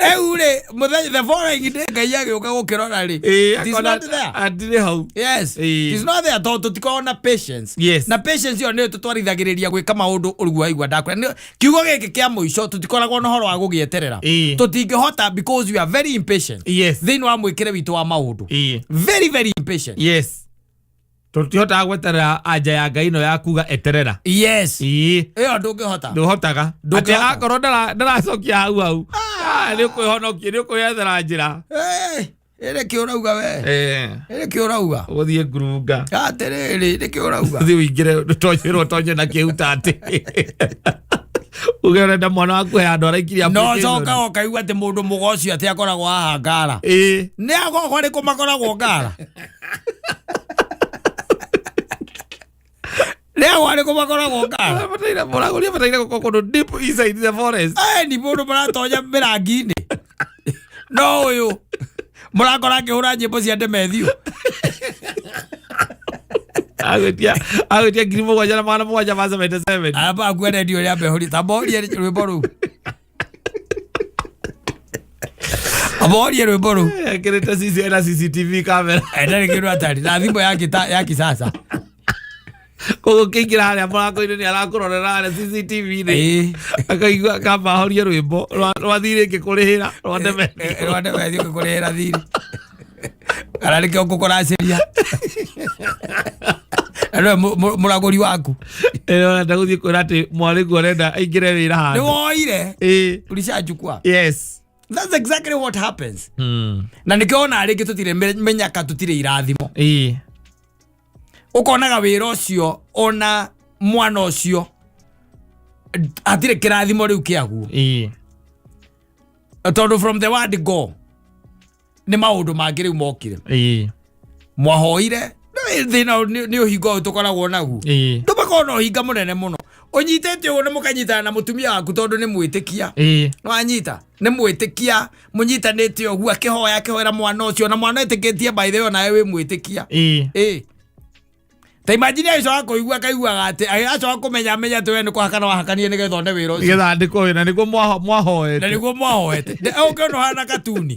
Rĩu rĩ, mũthenya, the following day, Ngai agĩũka gũkĩrora rĩ, it is not there.
Atirĩ hau.
Yes. It is not there tondũ tũtikoragwo na patience. Na patience ĩyo nĩyo tũtwarithagĩrĩria gwĩka maũndũ ũrigũ waigua ndakwĩra. Kiugo gĩkĩ kĩa mũico, tũtikoragwo na ũhoro wa gũgĩeterera. Tũtingĩhota because we are very impatient thĩinĩ wa mwĩkĩre witũ wa maũndũ. Very very impatient.
Yes, tũtihotaga gweterera anja ya Ngai ĩno ya kuga eterera.
Ĩyo ndũngĩhota.
Ndũhotaga atĩ
Ndũngĩhota.
akorwo ndaracokia hau hau. Ah, nĩ ũkwĩhonokia, nĩ ũkwĩyethera njĩra.
Ĩrĩ kĩ ũrauga we? Ĩrĩ kĩ ũrauga?
Ũgũthiĩ ngurunga.
Atĩrĩrĩ, nĩ kĩ ũrauga?
Ũthiĩ ũingĩre ũtonyerwo ũtonye na kĩhuta atĩ uge ũrenda mwana waku he handũ araikirie
No
application.
coka ũkaigua atĩ mũndũ mũgo ũcio atĩ akoragwo haha ngara. Nĩ agogo arĩkũ makoragwo ngara? Nĩ ago arĩkũ makoragwo ngara?
Bataire mũragũri abataire gũkorwo kũndũ deep inside the forest.
Ni mũndũ maratonya mĩrangi-inĩ, no ũyũ mũrakora akĩhũra nyĩmbo cia Ndemethio.
Agwĩtia 7,777.
Amba akue redio ĩrĩa ambe hũrie, tamba horie rwĩmbo rũu, amba horie rwĩmbo rũu.
Ekĩrĩte CC na CCTV camera.
Ndarĩ kĩndũ atarĩ na thimũ ya kisasa.
Koguo kĩingĩra harĩa mũrango-inĩ nĩ arakũrorera harĩa CCTV-inĩ. Akaigua kamba ahorie rwĩmbo rwa thirĩ ngĩkũrĩhĩra rwa Ndemethio.
Rwa Ndemethio ngĩkũrĩhĩra thirĩ, kana nĩkĩo ngũkũracĩria na nĩwe mũragũri waku.
Ũrenda gũthiĩ kwĩra atĩ mwarĩguo arenda aingĩre wĩra
Nĩ
handũ.
woire. Ulishachukua. That's exactly what happens. Na nĩkĩo ona rĩngĩ tũtirĩ mĩnyaka, tũtirĩ irathimo. Ũkonaga wĩra ũcio ona mwana ũcio hatirĩ kĩrathimo rĩu kĩaguo. Tondũ from the word go nĩ maũndũ mangĩ rĩu mokire. Mwahoire thĩna nĩ ũhinga ũyũ tũkoragwo naguo. Tũmakorwo na ũhinga mũnene mũno ũnyitĩte ũguo nĩ mũkanyitana na mũtumia waku tondũ nĩ mwĩtĩkia. Nĩwanyita, nĩ mwĩtĩkia, mũnyitanĩte ũguo, akĩhoya akĩhoera mwana ũcio, na mwana ĩtĩkĩtie, by the way, onawe wĩ mwĩtĩkia. Ta imagine agĩcoka kũigua, akaiguaga atĩ acoka kũmenya amenya atĩ we nĩ kũhakana wahakanie nĩgetha one wĩra ũcio.
Nĩgetha andĩkwo wĩra nĩguo
na
mwahoete.
Nĩguo mwahoete. Ũkĩona ũhana katuni.